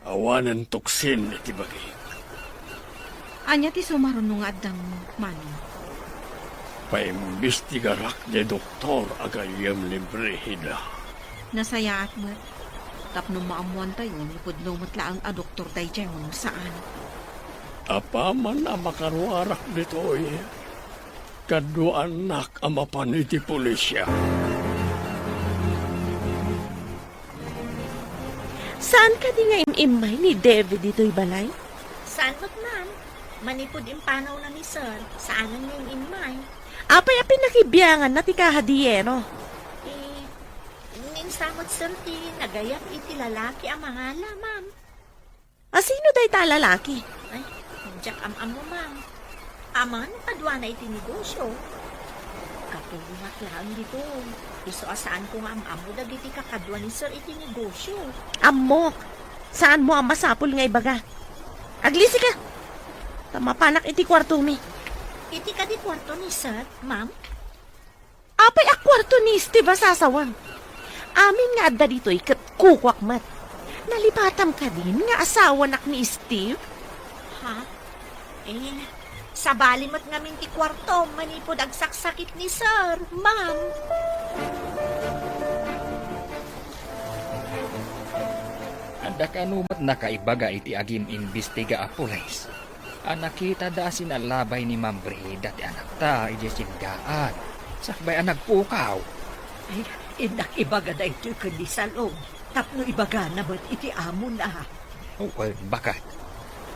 Awanen tuksin iti bagik. Ania ti sumaruno nga addangmo, Manong? Paimbestigarak diay doktor a gayyem ni Brigida. Nasayaat met. Tapno maammuantayo no pudno met laeng a doktor daydiay wenno saan. Apaman a makaruarak ditoy, kaduaannak a mapan iti pulisya. Saan kadi nga im-immay ni David ditoy balay? Saan met, ma'am. Manipud impanawna ni Sir, saanen nga im-immay. Apay a pinakibianganna ti kahadiyero? Eh, Minsan met, sir, ti nagayat iti lalaki a mangala, ma'am. A sino dayta a lalaki? Ay, diak am-ammo, ma'am. Amangan no kaduana iti negosyo. Katulongak laeng ditoy. Isu a saanko nga am-ammo dagiti kakadua ni sir iti negosyo. Ammok. Saanmo a masapul nga ibaga. Aglisika. Ta mapanak iti kuartomi. Iti kadi kuarto ni sir, ma'am? Apay a kuarto ni Steve a sasawem? Amin nga adda ditoy ket kukuak met. Nalipatam kadin nga asawanak ni Steve? Ha? Eh, sabali met ngamin ti kuartom manipud agsaksakit ni Sir, Ma'am. Dakano met nakaibaga iti agim-imbestiga a pulis a nakitada a sinalabay ni Ma'am Brigida ti anakta idiay tiendaan sakbay a nagpukaw. Ay, innak ibaga daytoy ken ni Salong tapno ibagana met iti amona. Wen, baket.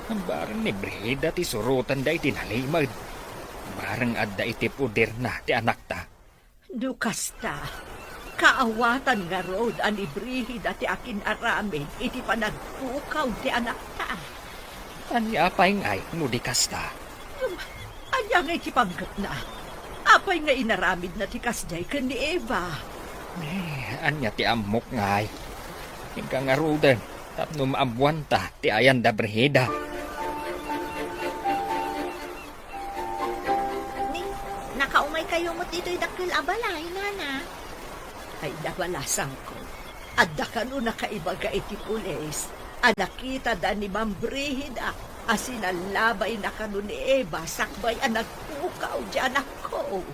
Bareng ni Brigida ti surotenda iti nalimed. Bareng adda iti poderna ti anakta. No kasta, kaawatan ngarud a ni Brigida ti akin-aramid iti panagpukaw ti anakta. Ania pay ngay no di kasta? Um, ania ngay ti panggepna? Apay nga inaramidna ti kasdiay ken ni Eva? Eh, ania ti ammok ngay? Inka ngaruden tapno maammoanta ti ayan da Brigida. Ni, nakaumay kayo met ditoy dakkel a balay, nana? Ay, nabalasangko. Adda kano nakaibaga iti pulis a nakitada ni Ma'am Brigida a sinalabayna kano ni Eva sakbay a nagpukaw ti anakko.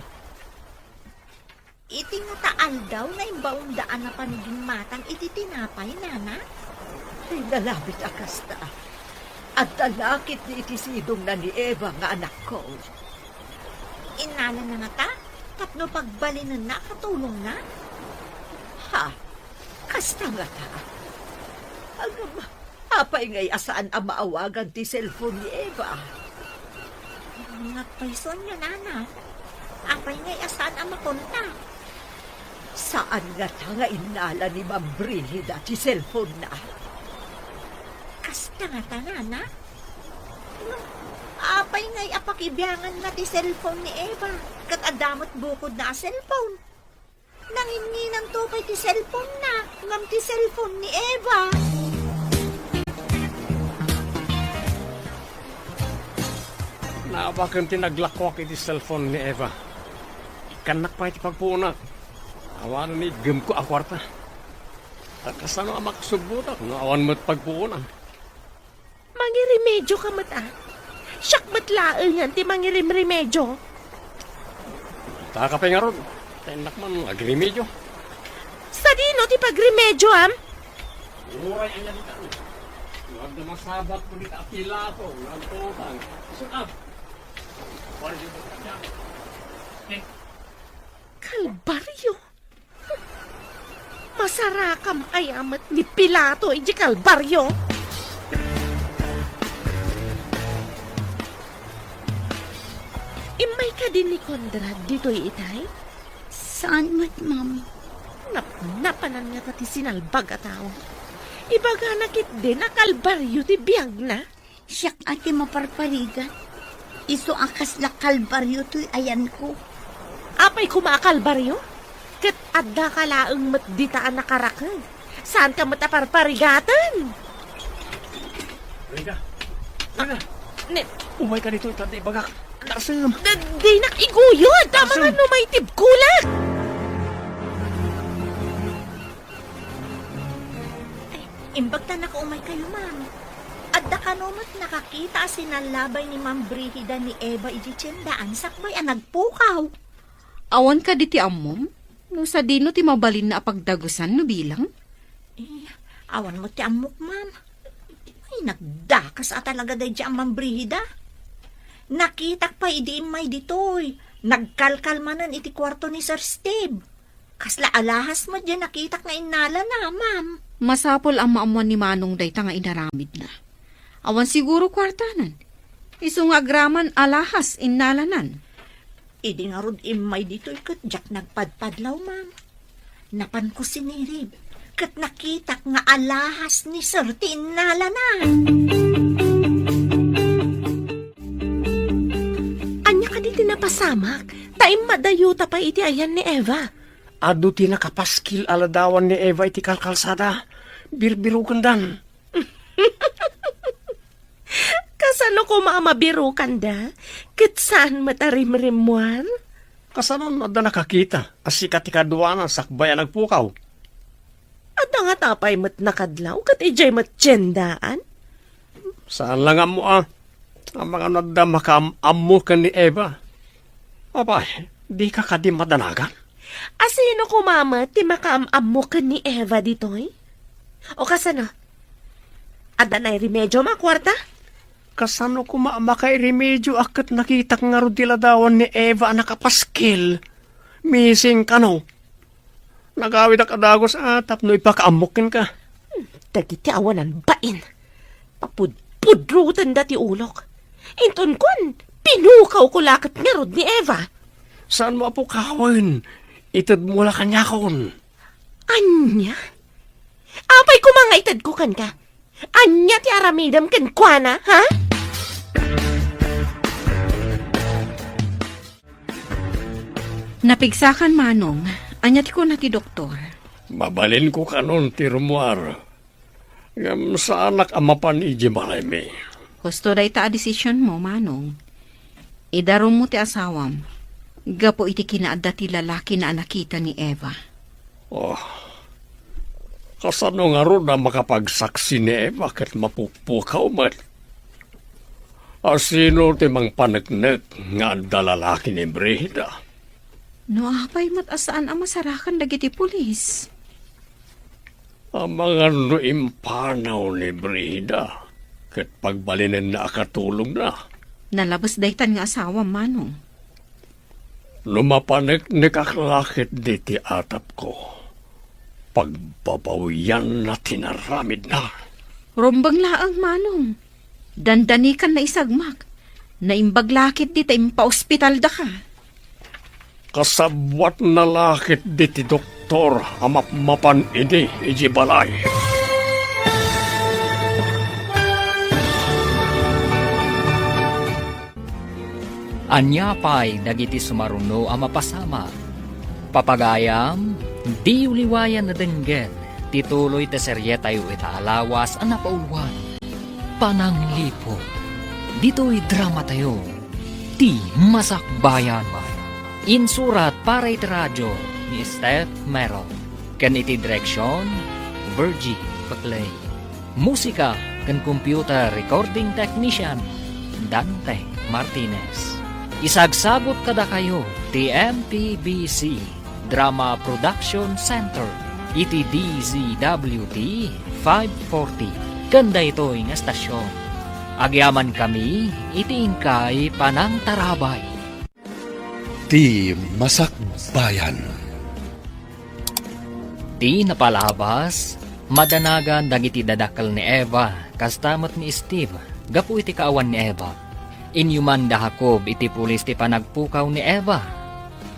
Iti ngata aldaw, naimbaonda a napan gimmatang iti tinapay, nana? Ay, nalabit a kasta. Adda lakit ni iti sidongna ni Eva nga anakko. Innalana ngata tapno pagbalinenna a katulongna? Ha? Kasta ngata? Agam, apay ngay a saan a maawagan ti cellphone ni Eva? Nagpaysuanyo, nana. Apay ngay a saan a makontak? Saan ngata nga innala ni Ma'am Brigida ti cellphone-na? Kasta ngata, nana? Apay ngay a pakibianganna ti cellphone ni Eva? Ket adda met bukodna a cellphone. Nanginnginanto pay ti cellphone-na ngem ti cellphone ni Eva. Naabaken ti naglakuak iti cellphone ni Eva. Ikkannak pay ti pagpuonak. Awanen ni iggemko a kuarta. Ta kasano a makasubbotak no awan met pagpuonan? Mangiremedioka met, a? Siak met laengen ti mangirimremedio. Taka pay ngarud, ta innak man agremedio. Sadino ti pagremedioam? Uray ania dita. Wadda masabat ko dita a pilato, nagtutang. Sukab. Wala dito kanya. Eh. Kalbario? Masarakam aya met ni Pilato iti Kalbario? Immay kadi ni Conrad ditoy itay? Saan met, Ma'am? Napnapanan ngata ti sinalbag a tao. Ibagana ketdi a Kalbario ti biagna. Siak a ti maparparigat. Isu a kasla Kalbario toy ayanko. Apay koma a Kalbario? Ket addaka laeng met dita a nakaraked. Saanka met a parparigaten. Rita! Rita! Ne- Umayka ditoy, ta ibagak. Narsem! Da-, dinak iguyod! Tama nga no maitibkolak! Ay, imbag ta nakaumay kayo, ma'am. Adda kano met nakakita a sinalabay ni Ma'am Brigida ni Eva iti tiendaan sakbay a nagpukaw? Awan kadi ti ammom no sadino ti mabalinna a pagdagusan no bilang? Eh, awan met ti ammok, ma'am. Ay, nagdakas a talaga daydi a Ma'am Brigida. Nakitak pay idi immay ditoy. Nagkalkal manen iti kuarto ni Sir Steve. Kasla alahas met diay nakitak nga innalana, ma'am. Masapul a maammuan ni Manong dayta nga inaramidna. Awan siguro kuartanan. Isu nga agraman alahas innalanan. Idi ngarud immay ditoy ket diak nagpadpadlaw, ma'am. Napanko sinirib, ket nakitak nga alahas ni Sir ti innalana. Ania kadi ti napasamak? Ta immadayota pay iti ayan ni Eva. Adu ti nakapaskil a ladawan ni Eva iti kalkalsada. Birbirukendan. Kasano koma a mabirukanda? Ket saan met a rimrimmuar? Kasano no adda nakakita a sika ti kaduana sakbay a nagpukaw? Adda ngata pay met nakadlaw ket idiay met tiendaan? Saan la nga ammo a, amangan no adda makaam-ammo ken ni Eva. Apay, dika kadi madanagan? A sino koma met ti makaam-ammo ken ni Eva ditoy? O kasano? adda nairemediom a kuarta? Kasano koma a makairemedioak ket nakitak ngarud ti ladawan ni Eva a nakapaskil? Missing kano? Nagawidak a dagus a tapno ipakaammok kenka. Dagiti awanan bain. Papudpudrotenda ti ulok. Inton kuan, pinukawko la ket ngarud ni Eva. Saanmo a pukawen? Itedmo la kaniakon. Ania? Apay koma nga itedko kenka? Ania ti aramidem kenkuana, ha? Napigsakan, Manong. Ania ti kuna ti doktor? Mabalinko kanon ti rummuar. Ngem saanak a mapan idiay balaymi. Husto dayta a desisionmo, Manong. Idarummo ti asawam gapu iti kinaadda ti lalakina a nakita ni Eva. Oh, kasano ngarud a makapagsaksi ni Eva ket mapupukaw met? A sino ti mangpaneknek nga adda lalaki ni Brigida? No apay met a saan a masarakan dagiti pulis? Amangan no impanaw ni Brigida ket pagbalinenna a katulongna. Nalabes daytan nga asawam, Manong. No mapaneknekak la ketdi ti atapko, pagbabawianna ti naramidna. Rumbeng laeng, Manong. Dandanikan naisagmak. Naimbag la ketdi ta impaospitaldaka. Kasabwatna la ketdi ti doktor a mapmapan idi idiay balay. Ania pay dagiti sumaruno a mapasamak? Papagayam, diyo liwayan a denggen ti tuloy ti serietayo ita a lawas a napauluan, Panangliput. Ditoy dramatayo, Ti Masakbayan. Insurat para iti radio ni Steph Mero, ken iti direksion, Virgie Paclay. Musika ken computer recording technician, Dante Martinez. Isagsagut kadakayo ti M P B C Drama Production Center iti D Z W T five forty ken daytoy nga estasion. Agyamankami iti inkay panangtarabay. Ti Masakbayan. Ti napalabas, madanagan dagiti dadakkel ni Eva, kasta met ni Steve, gapu iti kaawan ni Eva. Inyuman da Jacob iti pulis ti panagpukaw ni Eva.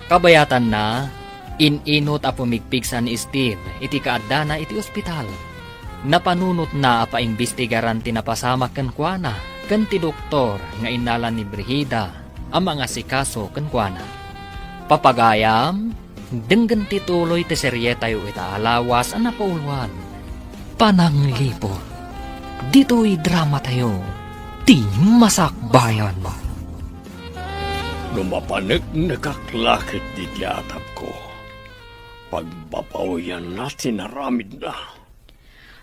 Kabayatanna, in-inut a pumigpigsa ni Steve iti kaaddana iti ospital. Napanunotna a paimbestigaran ti napasamak kenkuana ken ti doktor nga innala ni Brigida a mangasikaso kenkuana. Papagayam, denggen ti tuloy ti serietayo ita a lawas a napauluan, Panangliput. Ditoy dramatayo, Ti Masakbayan. No mapaneknekak la ketdi ti atapko, pagbabawianna ti naramidna.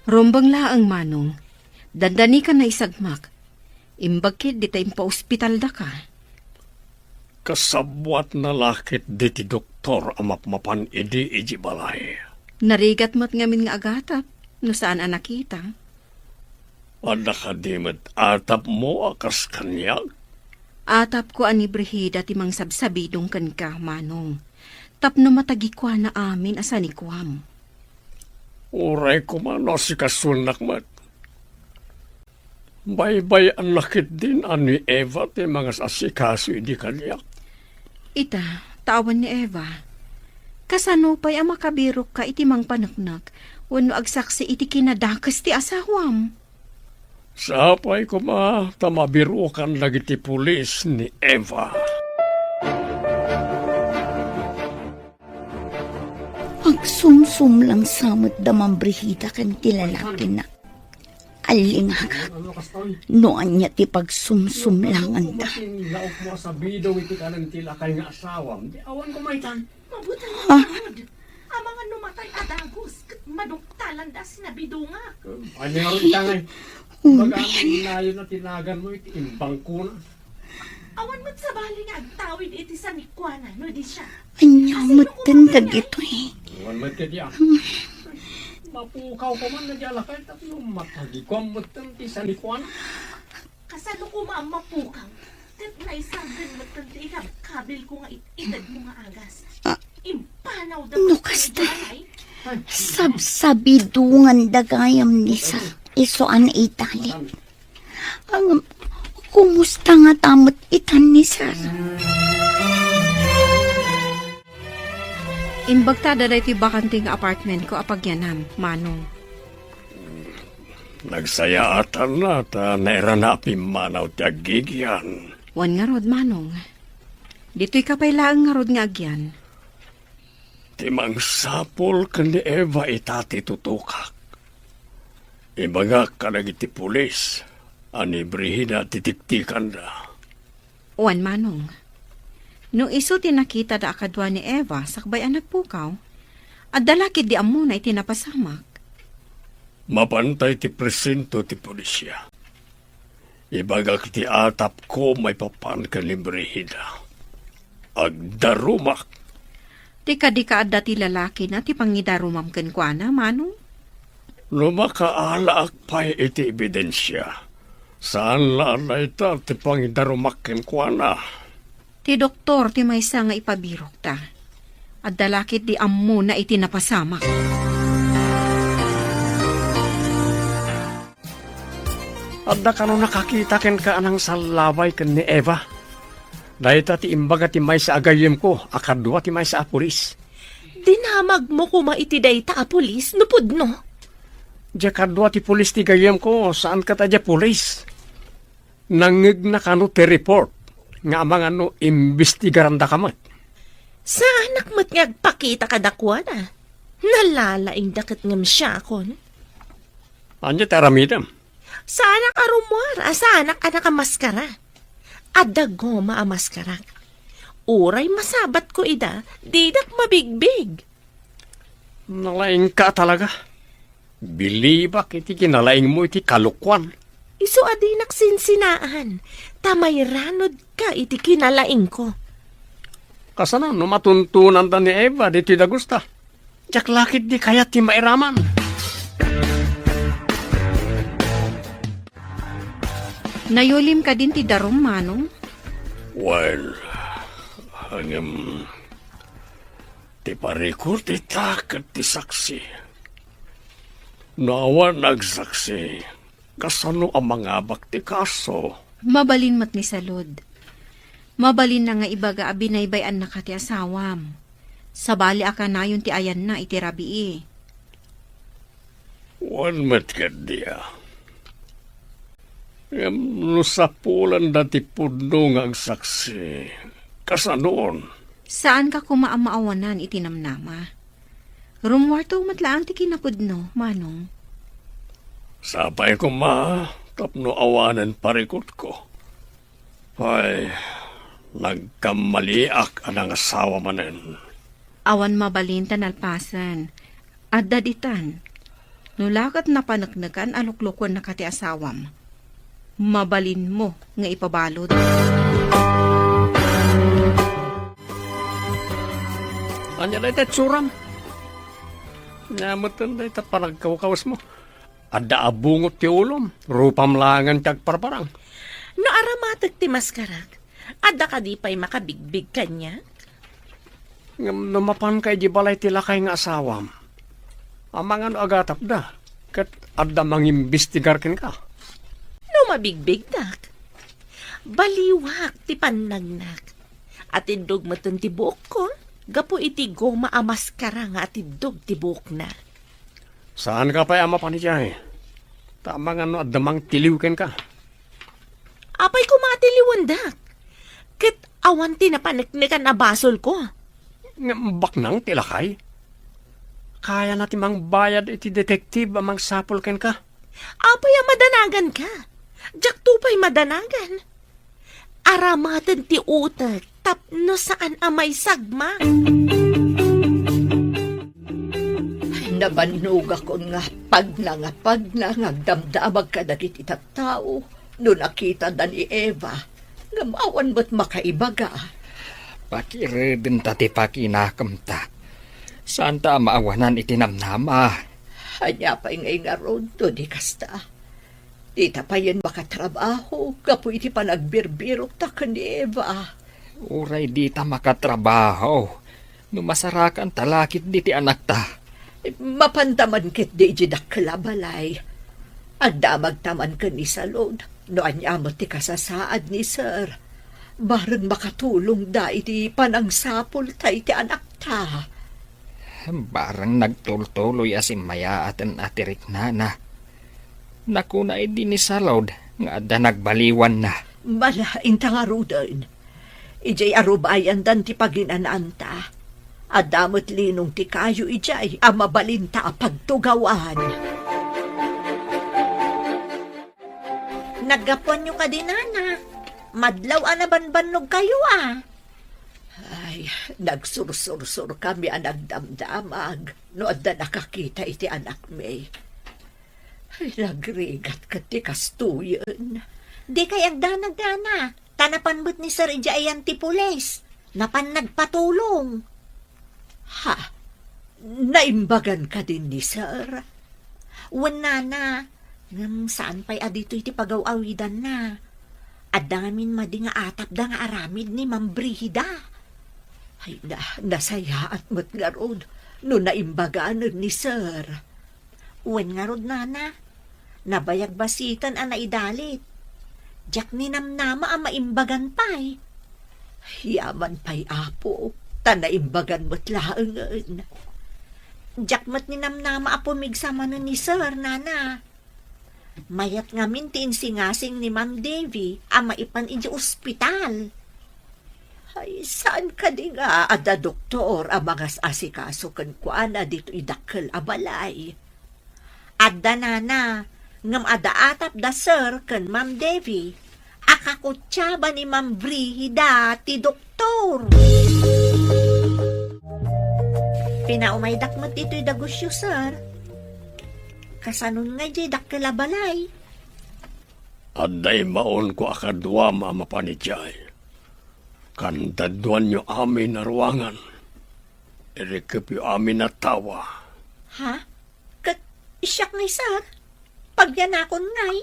Rumbeng laeng, Manong. Dandanikan naisagmak. Imbag ketdi ta impaospitaldaka. Kasabwatna la ketdi ti doktor a mapmapan idi idiay balay. Narigat met ngamin nga agatap no saan a nakita. Adda kadi met atapmo a kas kaniak? Atapko a ni Brigida ti mangsabsabidong kenka, Manong, tapno matagikuana amin a sanikuam. Uray koma no asikasuennak met. Baybay-anna ketdin a ni Eva ti mangasasikaso idi kaniak. Ita, ta awan ni Eva. Kasano pay a makabirokka iti mangpaneknek wenno agsaksi iti kinadakes ti asawam? Sapay koma ta mabirokan dagiti pulis ni Eva. Agsumsumlang sa met da Ma'am Brigida ken ti lalakina. Allingagak no ania ti pagsumsumlanganda. Laok mo a sabidong iti kanan ti lakay nga asawam. Di awan ko maitan. Mabuti. Ha? Amangan no matay a dagus, ket maduktalan da a sinabidongak. Ania nga ita ngay? Baga nayon na tinagan mo iti imbangkuna. Awan met sabali nga agtawid iti sanikuana no di siya. Ania met dagitoy? Awan met kadi, ah. Mapukaw ko man na di alakay, tapno makagikuam metten ti sanikuan. Kasano ko maammapukaw? Ket naisagden metten ti ikabkabilko nga it-itedmo nga agas. Ah. Impanaw da no kasta, sabsabidongan da gayam ni Sir. Isu a naitalek. Ang, kumusta ngata met itan ni Sir? Imbagta daytoy bakante nga apartment ko a pagyanam, Manong. Nagsayaatanna ta nairana a pimmanaw ti aggigyan. Wen ngarud, Manong. Ditoyka pay laeng ngarud nga agyan. Ti mangsapul ken ni Eva ita ti tutokak. Ibagak kadagiti pulis a ni Brigida ti tiktikanda. Wen, Manong. No isu ti nakitada a kadua ni Eva sakbay a nagpukaw, adda la ketdi ammona iti napasamak. Mapantay ti presinto ti pulisya. Ibagak ti atapko maipapan ken ni Brigida. Agdarumak. Ti kadi ka adda ti lalakina ti pangidarumam kenkuana, Manong? No makaalaak pay iti ebidensia, saan la a dayta ti pangidarumak kenkuana. Ti doktor ti maysa nga ipabirokta. Adda la ketdi ammona iti napasamak. Adda kano nakakita kenka a nangsallaway ken ni Eva? Dayta ti imbaga ti maysa a gayyemko a kadua ti maysa a pulis. Dinamagmo koma iti dayta a pulis no pudno? Dia kadua ti pulis ti gayyemko, saan kata dia pulis. Nangngegna kano ti report nga amangan no imbestigarandaka met. Saanak met nga agpakita kadakuada. Nalalaingda ket ngem siakon. Ania ti aramidem? Saanak a rummuar a saanak a nakamaskara. Adda goma a maskarak. Uray masabatko ida, didak mabigbig. Nalaingka talaga. Bilibak iti kinalaingmo iti kalokuan. Isu a dinak sinsinaan, ta mairanudka iti kinalaingko. Kasano no matuntonanda ni Eva ditoy dagusta? Diak la ketdi kayat ti mairaman. Nayulim kadin ti darum, Manong? Well, ngem, ti parikut ita ket ti saksi. No awan nagsaksi, kasano a mangabak ti kaso? Mabalin met ni Salud. Mabalinna nga ibaga a binaybay-annaka ti asawam. Sabali a kanayon ti ayanna iti rabii. Wen met ketdi a. Ngem no sapulanda ti pudno nga agsaksi, kasanoon? Saanka koma a maawanan iti namnama. Rummuarto met laeng ti kinapudno, Manong. Sapay koma tapno awanen parikutko. Ay, nagkammaliak a nangasawa manen. Awan mabalin ta nalpasen. Adda ditan. No la ket napaneknekan a luklukuennaka ti asawam, mabalinmo nga ipabalud. Ania dayta itsuram? Ania metten dayta panagkawkawesmo? Adda a bungot ti ulom, rupam laengen ti agparparang. No aramatek ti maskarak, adda kadi pay makabigbig kaniak? Ngem no mapanka idiay balay ti lakay nga asawam, amangan no agatapda, ket adda mangimbestigar kenka. No mabigbigdak, baliwak ti pannagnak. Atiddog metten ti buokko, gapu iti goma a maskara nga atiddog ti buokna. Saanka pay a mapan idiay. Ta amangan no adda mangtiliw kenka. Apay koma a tiliwendak? Ket awan ti napaneknekan a basolko. Ngem baknang ti lakay. Kayana ti mangbayad iti detective a mangsapul kenka. Apay a madanaganka? Diakto pay madanagan. Aramaten ti utek tapno saan a maisagmak. Nabannogakon nga pagna nga pagna nga agdamdamag kadagiti tattao no nakitada ni Eva, ngem awan met makaibaga. Pakiredenta ti pakinakemta. Saanta a maawanan iti namnama. Ania pay ngay ngarud no di kasta? Dita payen makatrabaho gapu iti panagbirbirokta ken ni Eva. Uray dita makatrabaho, no masarakanta la ketdi ti anakta. Mapanta man ketdi idiay dakkel a balay. Agdamagta man ken ni Salud no ania met ti kasasaad ni Sir. Bareng makatulongda iti panangsapulta iti anakta. Bareng nagtultuloy a simmayaaten a ti riknana. Nakuna idi ni Salud nga adda nagbaliwanna. Mala, inta ngaruden. Idiay arubayandan ti paginanaanta. Adda met linong ti kayo idiay a mabalinta a pagtugawan. Naggapuanyo kadi, Nana. Madlaw a nabanbannogkayo, a. Ay, nagsursursurkami a nagdamdamag no adda nakakita iti anakmi. Ay, nagrigat ket ti kastoyen. Dikay agdanag, Nana, ta napan met ni Sir idiay ayan ti pulis. Napan nagpatulong. Ha? Naimbagan kadin ni Sir? Wen, Nana, ngem saan pay a ditoy ti pagaw-awidanna. Adda ngamin madi nga atapda nga aramid ni Ma'am Brigida. Ay na, nasayaat met ngarud no naimbaganen ni Sir. Wen ngarud, Nana, nabayag basiten a naidalit. Diak ninamnama a maimbagan pay. Yaman pay, Apo, ta naimbagan met laengen. Diak met ninamnama a pumigsa manen ni Sir, Nana. Mayat ngamin ti insingasing ni Ma'am Devi a maipan idiay ospital. Ay, saan kadi nga adda doktor a mangas-asikaso kenkuana ditoy dakkel a balay? Adda, Nana, ngem adda atapda Sir ken Ma'am Devi a kakutsaba ni Ma'am Brigida ti doktor. Pinaumaydak met ditoy dagusyo, Sir. Kasanon ngay diay dakkel a balay? Adda immaonko a kaduam a mapan idiay. Kandaduanyo amin a ruangan. Irikepyo amin a tawa. Ha? Ket siak ngay, Sir? Pagyanakon ngay?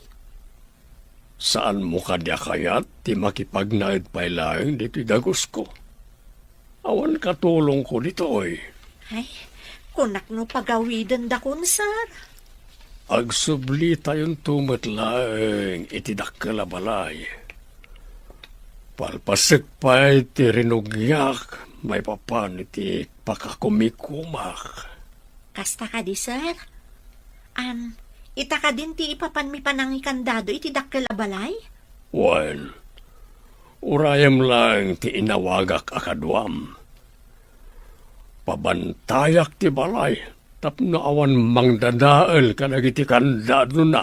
Saanmo kadi a kayat ti makipagnaed pay laeng ditoy dagusko? Awan katulongko ditoy. Ay, kunak no pagawidendakon, Sir. Agsublitayonto met laeng iti dakkel a balay. Palpasek pay ti rinugyak maipapan iti pakakumikumak. Kasta kadi, Sir? Am, ita kadin ti ipapanmi panangikandado iti dakkel a balay? Wen, urayem laeng ti inawagak a kaduam. Pabantayak ti balay tapno awan mangdadael kadagiti kandadona.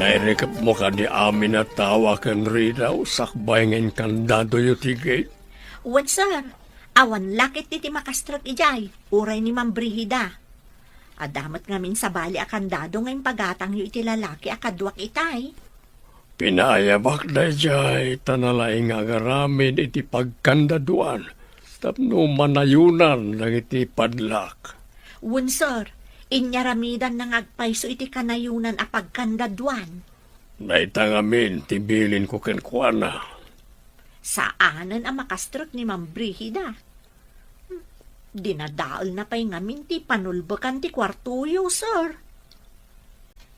Nairikepmo kadi amin a tawa ken ridaw sakbay nga inkandadoyo ti gate? Wen, sir. Awan la ketdi ti makastrek idiay, uray ni Ma'am Brigida. Adda met ngamin sabali a kandado nga impagatangyo iti lalaki a kaduak itay. Pinaayabak daydiay ta nalaing nga agaramid iti pagkandaduan tapno manayonan dagiti padlak. Wen, sir, inyaramidanna nga agpayso iti kanayonan a pagkandaduan. Dayta ngamin ti bilinko kenkuana. Saanen a makastrek ni Ma'am Brigida. Hmm, dinadaelna pay ngamin ti panulbekan ti kuartoyo, sir.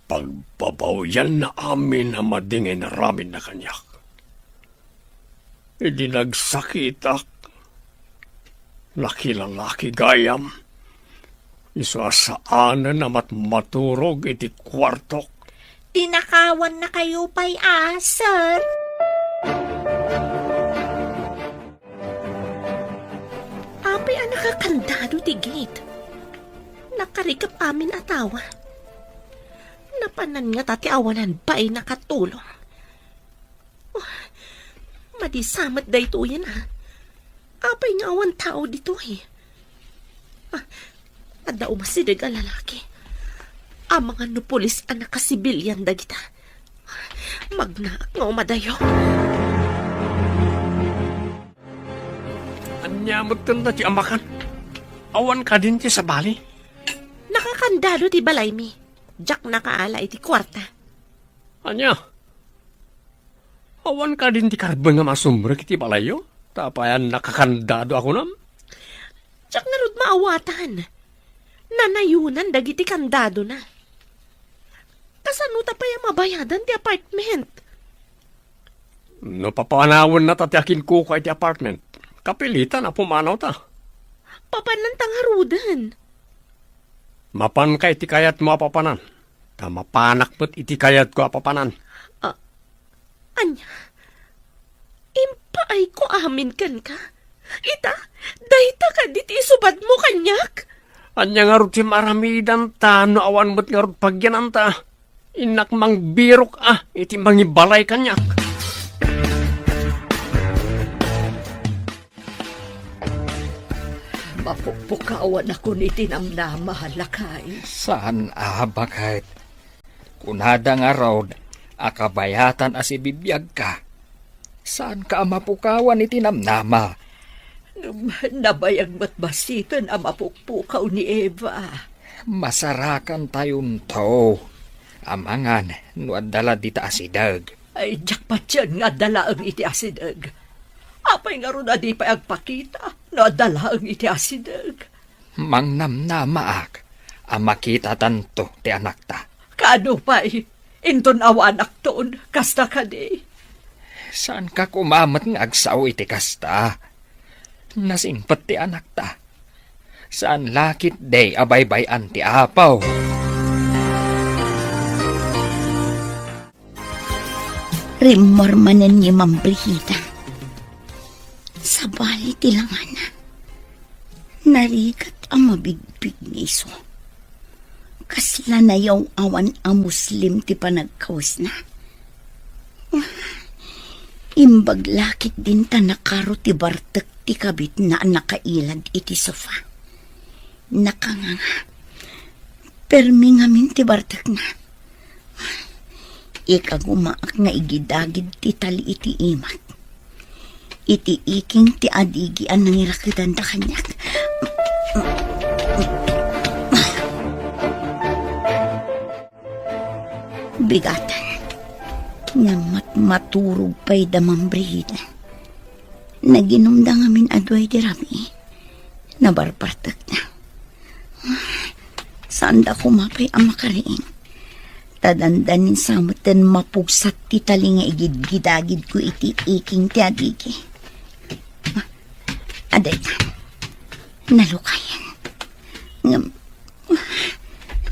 Pagbabawianna amin a madi nga inaramidna kaniak. Idi nagsakitak, nakilalaki gayam, isu a saanen a matmaturog iti kuartok. Tinakawannakayo pay a, sir. Apay a nakakandado ti gate? Nakarikep amin a tawa. Napanan ngata ti awanan bain a katulong. Oh, madi sa met daytoyen, a. Apay nga awan tao ditoy? Ah, adda umasideg a lalaki. Amangan no pulis a nakasibilian dagita. Magnaak nga umadayo. Ania met kanta ti amakan? Awan kadin ti sabali? Nakakandado ti balaymi. Diak nakaala iti kuarta. Ania? Awan kadin ti karbeng a masumrek iti balayyo? Ta apayan nakakandado a kunam? Diak ngarud maawatan. Nanayonan dagiti kandadona. Kasano ta pay a mabayadan ti apartment? No papanawennata ti akinkukua iti apartment, kapilitan a pumanawta. Papananta ngaruden. Mapanka iti kayatmo a papanan, ta mapanak met iti kayatko a papanan. Ah, ania? Impaayko amin kenka? Ita, dayta kadi ti isubadmo kaniak? Ania ngarud ti maaramidanta no awan met ngarud pagyananta? Innak mangbirok a iti mangibalay kaniak. Mapukpukawanakon iti namnama, lakay. Saan a, baket. Kunada ngarud a kabayatan a sibibiagka. Saanka a mapukawan iti namnama. Ngem nabayag met basiten a mapukpukaw ni Eva. Masarakantayonto. Amangan no adda la dita asideg. Ay, diak patien nga adda laeng iti asideg. Apay ngarud a di pay agpakita no adda laeng iti asideg? Mangnamnamaak a makitatanto ti anakta. Kaano pay? Inton awanakton, kasta kadi? Saanka koma met nga agsao iti kasta? Nasingpet ti anakta. Saan la ketdi a baybay-an ti Apo. Rimmor manen ni Ma'am Brigida. Sabali ti langana. Narigat a mabigpig ni isu. Kasla nayaw-awan a Muslim ti panagkawesna. Imbag la ketdin ta nakaro ti bartek ti kabitna a nakailad iti sofa. Nakanganga. Permi ngamin ti bartekna. Ikagumaak nga igidagid ti tali iti imak. Iti iking ti adigi a nangirakidanda kaniak. Bigatan. Ngem met maturog pay da Ma'am Brigida. Naginumda ngamin a duay ti rabii. Nabarbartekna. Saanda koma pay a makariing. Ta dandanin sa metten mapugsat ti tali nga igidgidagidko iti iking ti adigi. Adayta. Nalukayan. Ngem,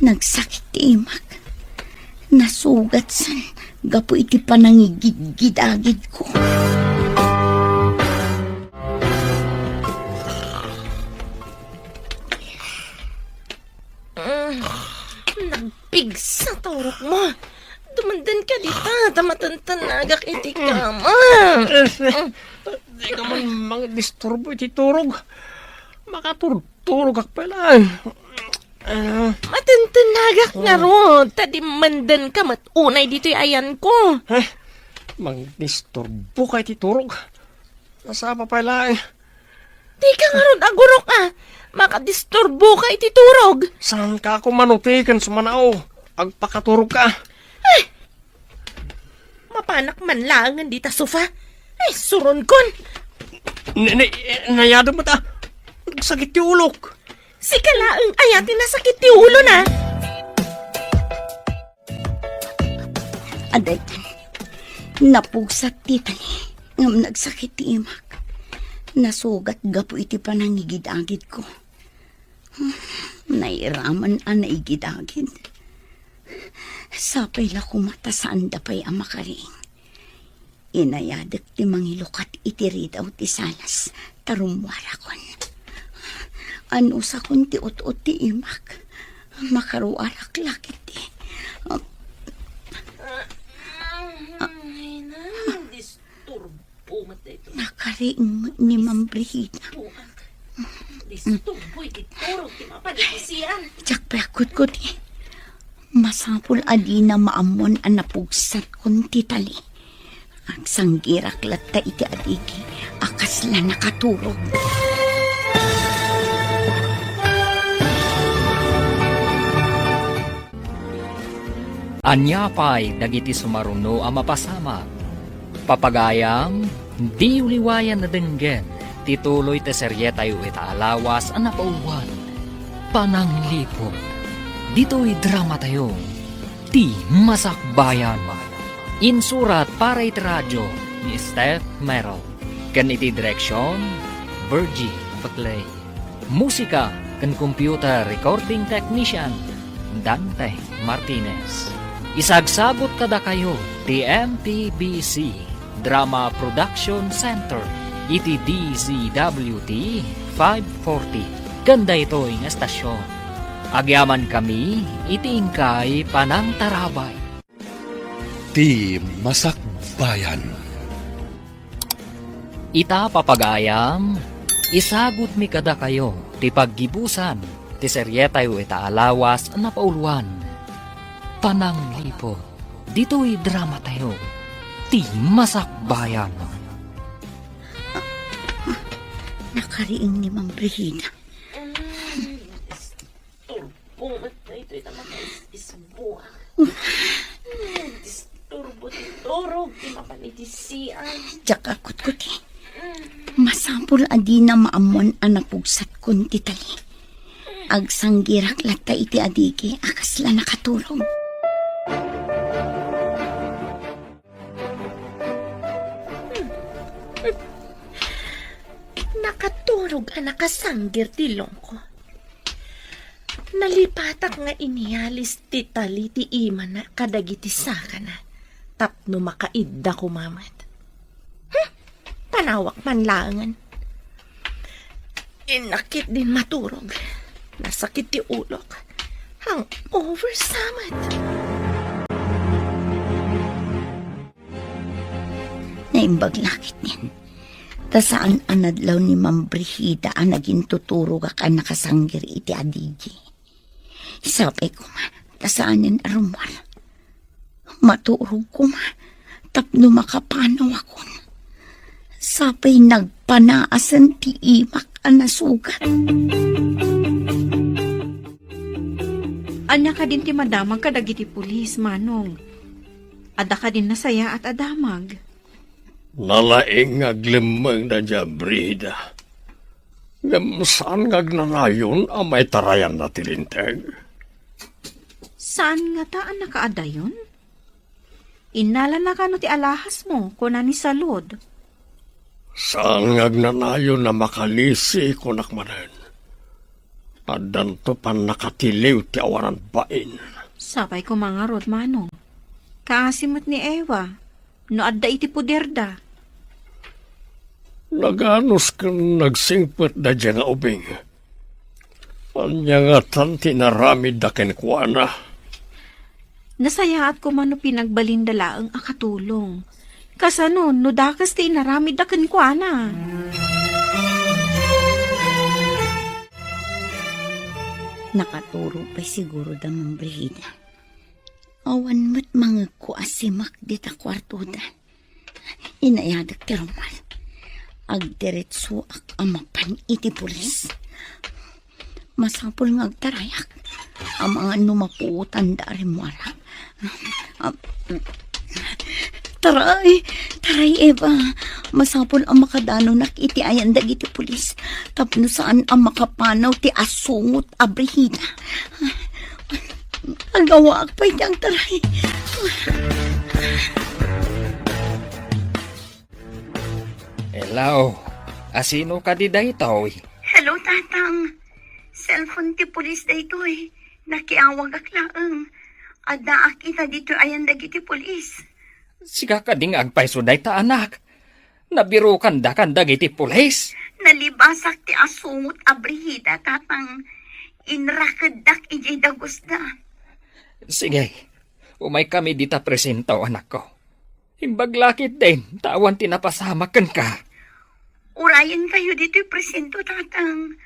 nagsakit ti imak. Nasugatsan gapu iti panangigidgidagidko. Mm, nagpigsa ta urokmo. Dumandan ka dita, ta matentenagak iti kama. Eh, eh, di ka man mangdisturbo iti turog. Makaturturogak pay laeng. Ah. Matentenagak ngarud, ta dimmandan ka met unay ditoy ayanko. Eh, mangdisturbo ka iti turog. Nasapa pay laeng. Di ka ngarud agurok a makadisturbo ka iti turog. Saan ka ako manuti ken sumanao? Agpakaturog ka. Ay! Mapanak man laengen dita sofa. Ay, suronkon. Ni, ni, nayadem met a. Nagsakit ti ulok. Sika laeng aya ti nasakit ti ulona. Aday, napugsat ti tali, ngem nagsakit ti imak. Nasugat gapu iti panangigidagidko. Nairaman a naigidagid. Sapay la koma ta saanda pay a makariing. Inayadek ti mangilukat iti ridaw ti salas, ta rummuarakon. Anusakon ti ut-ot ti imak. Makaruarak la ketdi. Ay, na, disturbo met daytoy. Nakariing ni Ma'am Brigida. Disturbo iti turog ti mapanagisian. Diak pay agkutkuti. Masapul a dina maammuan a napugsatkon ti tali. Agsanggirak latta iti adigi a kasla nakaturog. Ania pay dagiti sumaruno a mapasamak? Papagayam, diyo liwayan a denggen ti tuloy ti serietayo ita a lawas a napauluan, Panangliput. Ditoy dramatayo, Ti Masakbayan. Insurat para iti radio ni Steph Merrill, ken iti direksion, Virgie Paclay. Musika ken computer recording technician, Dante Martinez. Isagsagut kadakayo ti M P B C Drama Production Center iti D Z W T five forty, ken daytoy nga estasion. Agyamankami iti inkay panangtarabay. Ti Masakbayan. Ita, papagayam, isagutmi kadakayo ti paggibusan ti serietayo ita a lawas a napauluan, Panangliput. Ditoy dramatayo, Ti Masakbayan. Nakariing ni Ma'am Brigida. Turbo met daytoy ta makaisbuak. Disturbo ti turog ti mapan iti sian. Diak akutkuti. Masapul a dina maammuan a napugsatkon ti tali. Agsanggirak latta iti adigi a kasla nakaturog. Nakaturog a nakasanggir ti longko. Nalipatak nga inialis ti tali ti imana kadagiti sakana tapno makaidda koma met. Hmm, panawak man laengen. Innak ketdin maturog. Nasakit ti ulok. Hangover sa met. Naimbag la ketdin. Ta saan a nadlaw ni Ma'am Brigida a nagintuturogak a nakasanggir iti adigi. Sapay koma, ta saanen a rummuar. Maturog koma, tapno makapanawakon. Sapay nagpanaasen ti imak a nasugat. Ania kadin ti madamag kadagiti pulis, Manong? Adda kadin nasayaat a damag? Nalaing nga aglemmeng da dia Brigida. Ngem saan nga agnanayon a maitarayanna ti linteg? Saan ngata a nakaadayon? Innalana kano ti alahasmo, kuna ni Salud. Saan nga agnanayon a makalisi, kunak manen. Addanto pannakatiliw ti awanan bain. Sapay koma ngarud, Manong. Kaasi met ni Eva, no adda iti poderda. Naganus ken nagsingpet daydiay nga ubing. Ania ngatan ti inaramidda kenkuana? Nasayaat koma no pinagbalinda laeng a katulong. Kasano no dakes ti inaramidda kenkuana? Nakaturog pay siguro da Ma'am Brigida. Awan met mangegko a simak dita kuartoda. Inayadek ti rummuar. Agdiretsoak a mapan iti pulis. Masapul nga agtarayak. Amangan no mapuotanda a rimmuarak. Ah, taray, taray, Eva. Masapul a makadanonak iti ayan dagiti pulis. Tapno saan a makapanaw ti asungot a Brigida. Agawaak pay ti agtaray. Hello, asino kadi daytoy? Hello, Tatang. Cellphone ti pulis daytoy. Nakiawagak laeng. Addaak ita ditoy ayan dagiti pulis. Sika kadi nga agpayso dayta, anak? Nabirukandakan dagiti pulis? Nalibasak ti asungot a Brigida, Tatang. Inrakeddak idiay dagusda. Sige, umaykami dita presinto, anakko. Imbag la ketdin, ta awan ti napasamak kenka. Urayenkayo ditoy presinto, Tatang.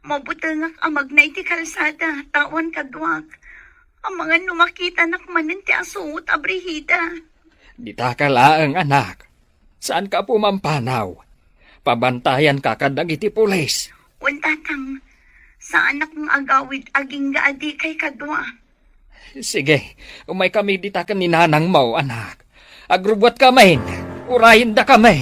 Mabutengak a magna iti kalsada, ta awan kaduak. Amangan no makitanak manen ti asungot a Brigida. Ditaka laeng, anak. Saanka a pumampanaw. Pabantayanka kadagiti pulis. Wen, Tatang. Saanak nga agawid agingga a dikay kadua. Sige, umaykami dita ken ni nanangmo, anak. Agrubbuatkami. Urayendakami.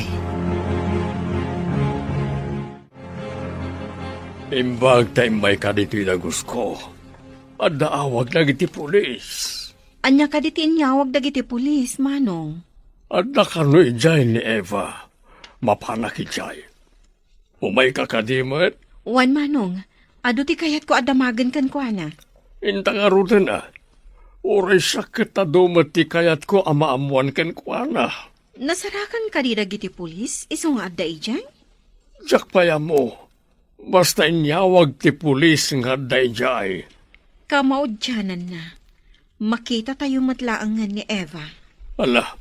Imbag ta immayka ditoy dagusko, adda awag dagiti pulis. Ania kadi ti inyawag dagiti pulis, Manong? Adda kano idiay ni Eva. Mapanak idiay. Umayka kadi met? Wen, Manong. Adu ti kayatko a damagen kenkuana. Inta ngaruden, a. Uray siak ket adu met ti kayatko a maammoan kenkuana. Nasarakan kadi dagiti pulis isu nga adda idiay? Diak pay ammo. Basta inyawag ti pulis nga adda idiay. Kamaudiananna. Makitatayo met laengen ni Eva. Ala,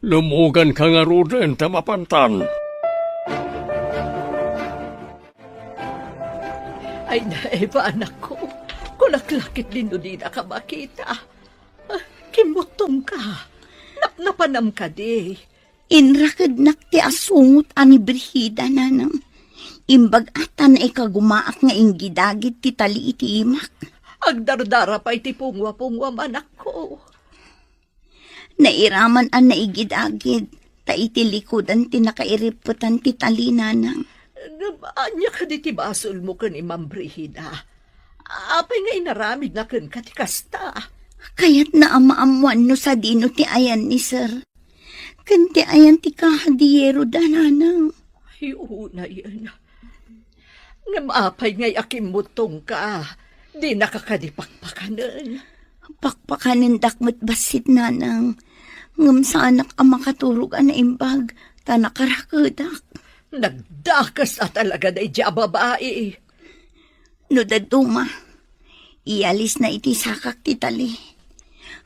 lumuganka ngaruden ta mapantan. Ay na, Eva, anakko. Kulak la ketdi no dinaka makita. Ah, kimmuttongka. Napnapanam kadi. Inrakednak ti asungot a ni Brigida, nanang. Imbag a ta naikagumaak nga inggidagid ti tali iti imak. Agdardara pay ti pungwa-pungwam, anakko. Nairaman a naigidagid, ta iti likudan ti nakairipetan ti tali, nanang. Ngem ania kadi ti basolmo ken ni Ma'am Brigida? Apay nga inaramidna kenka ti kasta? Kayatna a maammoan no sadino ti ayan ni Sir. Ken ti ayan ti kahadieroda, nanang. Ay, unay, anak. Ngem apay ngay a kimmuttongka? Dinaka kadi pakpakanen? Pakpakanendak met bassit, nanang. Ngem saanak a makaturog a naimbag, ta nakarakedak. Nagdakes a talaga daydi a babai. No dadduma, iyalisna iti sakak ti tali.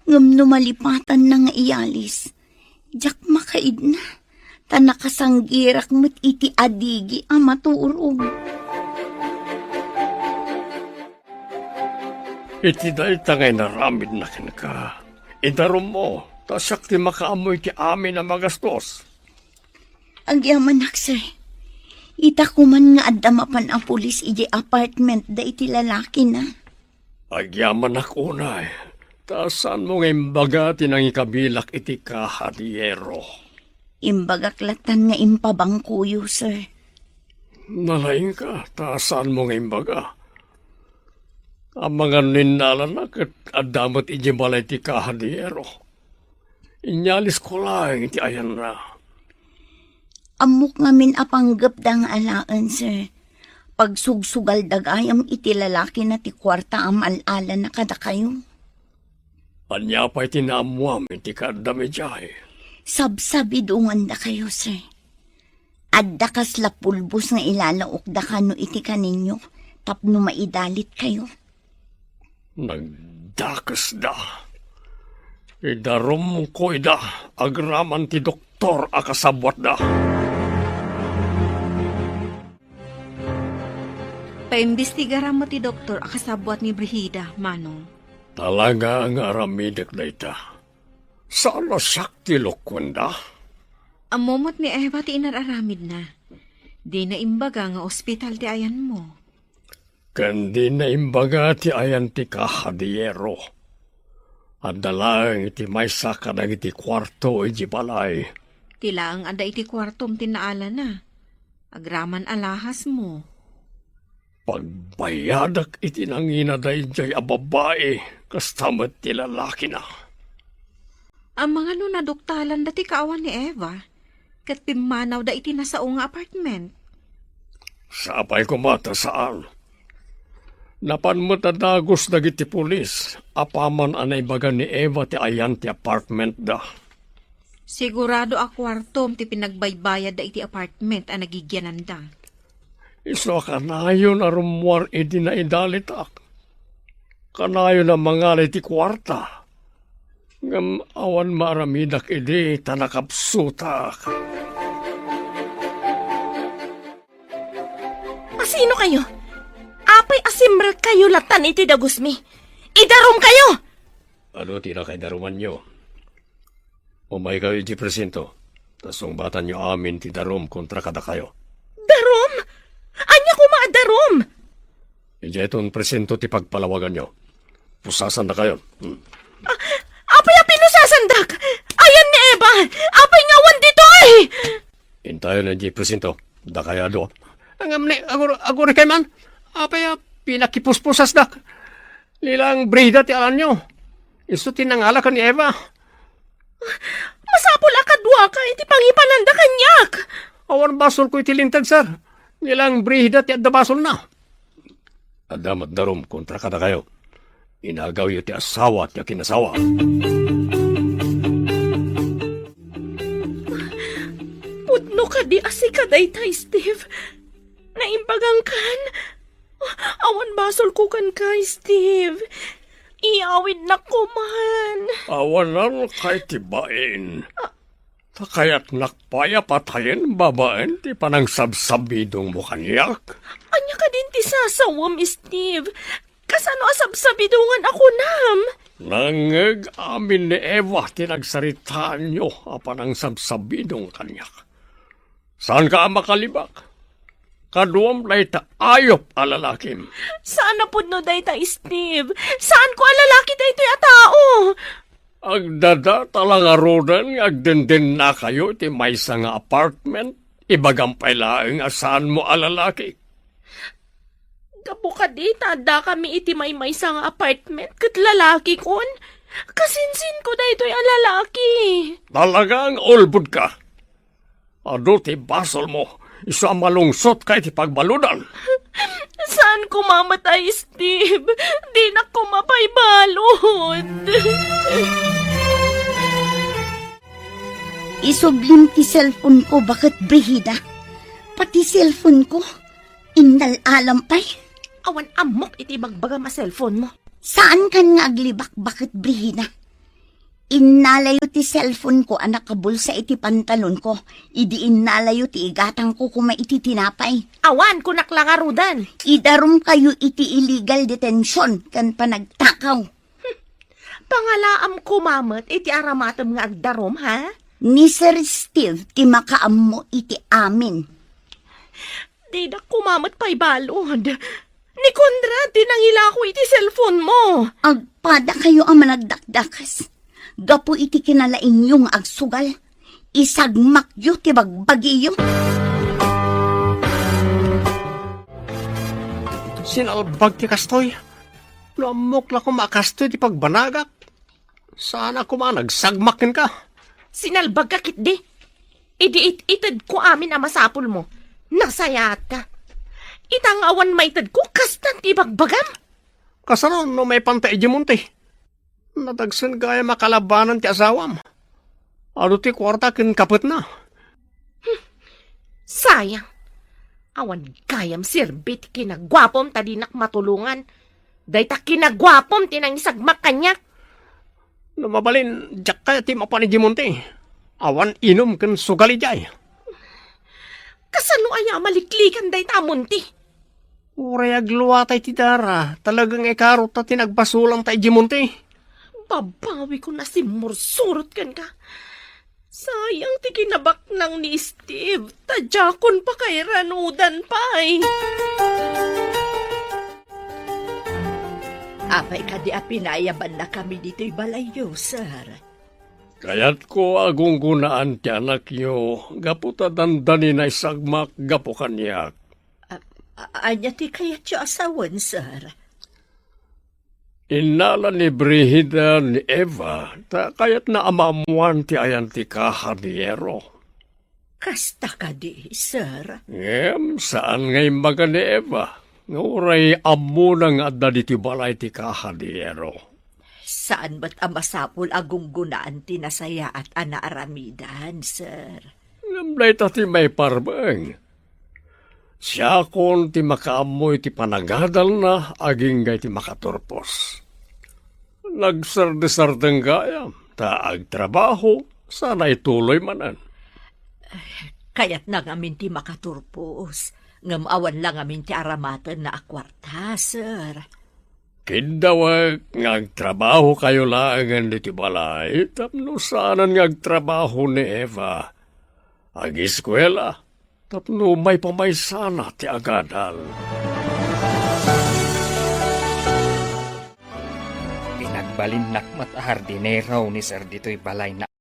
Ngem no malipatanna nga iyalis, diak makaidna, ta nakasanggirak met iti adigi a maturog. Iti dayta nga inaramidna kenka, idarummo, ta siak ti makaammo iti amin a magastos. Agyamanak, sir. Ita koman nga adda mapan a pulis idiay apartment da iti lalakina. Agyamanak unay, ta saanmo nga imbaga ti nangikabilak iti kahadiyero? Imbagak latan nga impabangkoyo, sir. Nalaingka, ta saanmo nga imbaga? Amangan no innalana ket adda met idiay balay ti kahadiyero. Inyalisko laeng iti ayanna. Ammok ngamin a panggepda nga alaen, sir. Pagsugsugalda gayam iti lalakina ti kuarta a maal-alana kadakayo. Ania pay ti naammoam iti kaaddam idiay? Sabsabidongandakayo, sir. Adda kasla pulbos nga ilalaokda kano iti kaninyo tapno maidalitkayo. Nagdakesda. Idarumko ida agraman ti doktor a kasabbuatda. Paimbestigaram met ti doktor a kasabbuat ni Brigida, Manong. Talaga nga aramidek dayta. Saan a siak ti lokuenda? Ammo met ni Eva ti inar-aramidna. Dina imbaga nga ospital ti ayanmo. Ken dina imbaga ti ayan ti kahadiyero. Adda laeng iti maysa kadagiti kuarto iti balay. Ti laeng adda iti kuartom ti naalana. Agraman alahasmo. Pagbayadak iti nangina daydiay a babai, kasta met ti lalakina. Amangan no naduktalanda ti kaawan ni Eva, ket pimmanawda iti nasao nga apartment. Sapay koma ta saan. Napan met a dagus dagiti pulis, apaman a naibaga ni Eva ti ayan ti apartmentda. Sigurado a kuartom ti pinagbaybayadda iti apartment a nagigiananda. Isu a kanayon a rummuar idi naidalitak. Kanayon a mangala iti kuarta. Ngem awan maaramidak idi ta nakapsutak. Asino kayo? Apay a simrek kayo latan iti dagusmi? Idarum kayo! Ano ti nakaidarumanyo? Umaykayo iti presinto, ta sungbatanyo amin ti darum kontra kadakayo. Darum? Ania koma a darum? Idiayton presinto ti pagpalawaganyo. Pusasan na kayo. Hmm. Apay a pinusasandak? Ayan ni Eva! Apay nga awan ditoy? Intayon diay presinto. Dakay a dua. Ngem ni, agur-, aguri kay man. Apay a pinakipuspusasdak? Ni lang Brigida ti alanyo. Isu ti nangala ken ni Eva. Masapul a kaduaka iti pangipananda kaniak. Awan basolko iti linteg, sir. Ni lang Brigida ti adda basolna. Adda met darum kontra kadakayo. Inagawyo ti asawa ti akinasawa. Pudno kadi a sika dayta, Steve? Naimbagankan? Awan basolko kenka, Steve. Iyawidnak koman. Awanan kay ti bain. Ah. Ta kayatnak pay a patayen babaen ti panangsabsabidongmo kaniak. Ania kadin ti sasawem, Steve? Kasano a sabsabidongan a kunam? Nangngeg amin ni Eva ti nagsaritaanyo a panangsabsabidong kaniak. Saanka a makalibak? Kaduam dayta ayup a lalakim. Saan a pudno dayta, Steve. Saanko a lalaki daytoy a tao. Agdadata la ngaruden nga agdendennakayo iti maysa nga apartment. Ibagam pay laeng a saanmo a lalaki. Gapu kadi ta addakami iti maymaysa nga apartment ket lalakikon. Kasinsinko daytoy a lalaki. Talaga nga ulbodka. Adu ti basolmo, isu a malungsotka iti pagbaludan. Saan koma met a, Steve? Dinak koma pay balud. Isublim ti cellphone ko, baket Brigida. Pati cellphone ko, innal-alam pay. Awan ammok iti ibagbagam a cellphone mo. Saankan nga aglibak, baket Brigida. Innalayo ti cellphone ko a nakabulsa iti pantalon ko, idi innalayo ti igatang ko koma iti tinapay. Awan, kunak la ngaruden. Idarum kayo iti illegal detention ken panagtakaw. Pangalaam koma met iti aramatem nga agdarum, ha? Ni Sir Steve ti makaammo iti amin. Didak koma met pay balud. Ni Conrad ti nangilako iti cellphone mo. Agpada kayo a managdakdakas. Gapu iti kinalaingyo nga agsugal, isagmakyo ti bagbagiyo. Sinalbag ti kastoy. No ammok la koma a kastoy ti pagbanagak, saan a koma a nagsagmak kenka. Sinalbagka ketdi. Idi it-itedko amin a masapulmo, nasayaatka. Ita nga awan maitedko, kasta ti ibagbagam. Kasano no maipanta idiay monte? Nadagsen gayam a kalabanan ti asawam. Adu ti kuarta ken kapetna. Sayang. Awan gayam serbi ti kinaguapom ta dinak matulongan. Dayta kinaguapom ti nangisagmak kaniak. No mabalin, diak kayat ti mapan idiay monte. Awan inum ken sugal idiay. Kasano aya a maliklikan dayta a monte? Uray agluatay ti dara, talaga nga ikaruta ti nagbasolanta idiay monte. Babawikon a simmursurot kenka. Sayang ti kinabaknang ni Steve, ta diakon pakairanudan pay. Apay kadi a pinayabannakami ditoy balayyo, sir? Kayatko a gunggonaan ti anakyo gapu ta dandani naisagmak gapu kaniak. A-, a-, ania ti kayatyo a sawen, sir? Innala ni Brigida ni Eva ta kayatna a maammuan ti ayan ti kahadiyero. Kasta kadi, sir? Ngem saan nga imbaga ni Eva nga uray ammona nga adda ditoy balay ti kahadiyero. Saan met a masapul a gunggonaan ti nasayaat a naaramidan, sir. Ngem dayta ti maiparbeng. Siakon ti makaammo iti panagadalna agingga iti makaturpos. Nagsardesardeng gayam, ta agtrabaho, sana ituloy manen. Kayatna ngamin ti makaturpos, ngem awan la ngamin ti aramatenna a kuarta, sir. Kiddawek nga agtrabahokayo laengen ditoy balay tapno saanen nga agtrabaho ni Eva. Agiskuela tapno maipamaysana ti agadal. Balinnak met a hardinero ni Sir ditoy balay na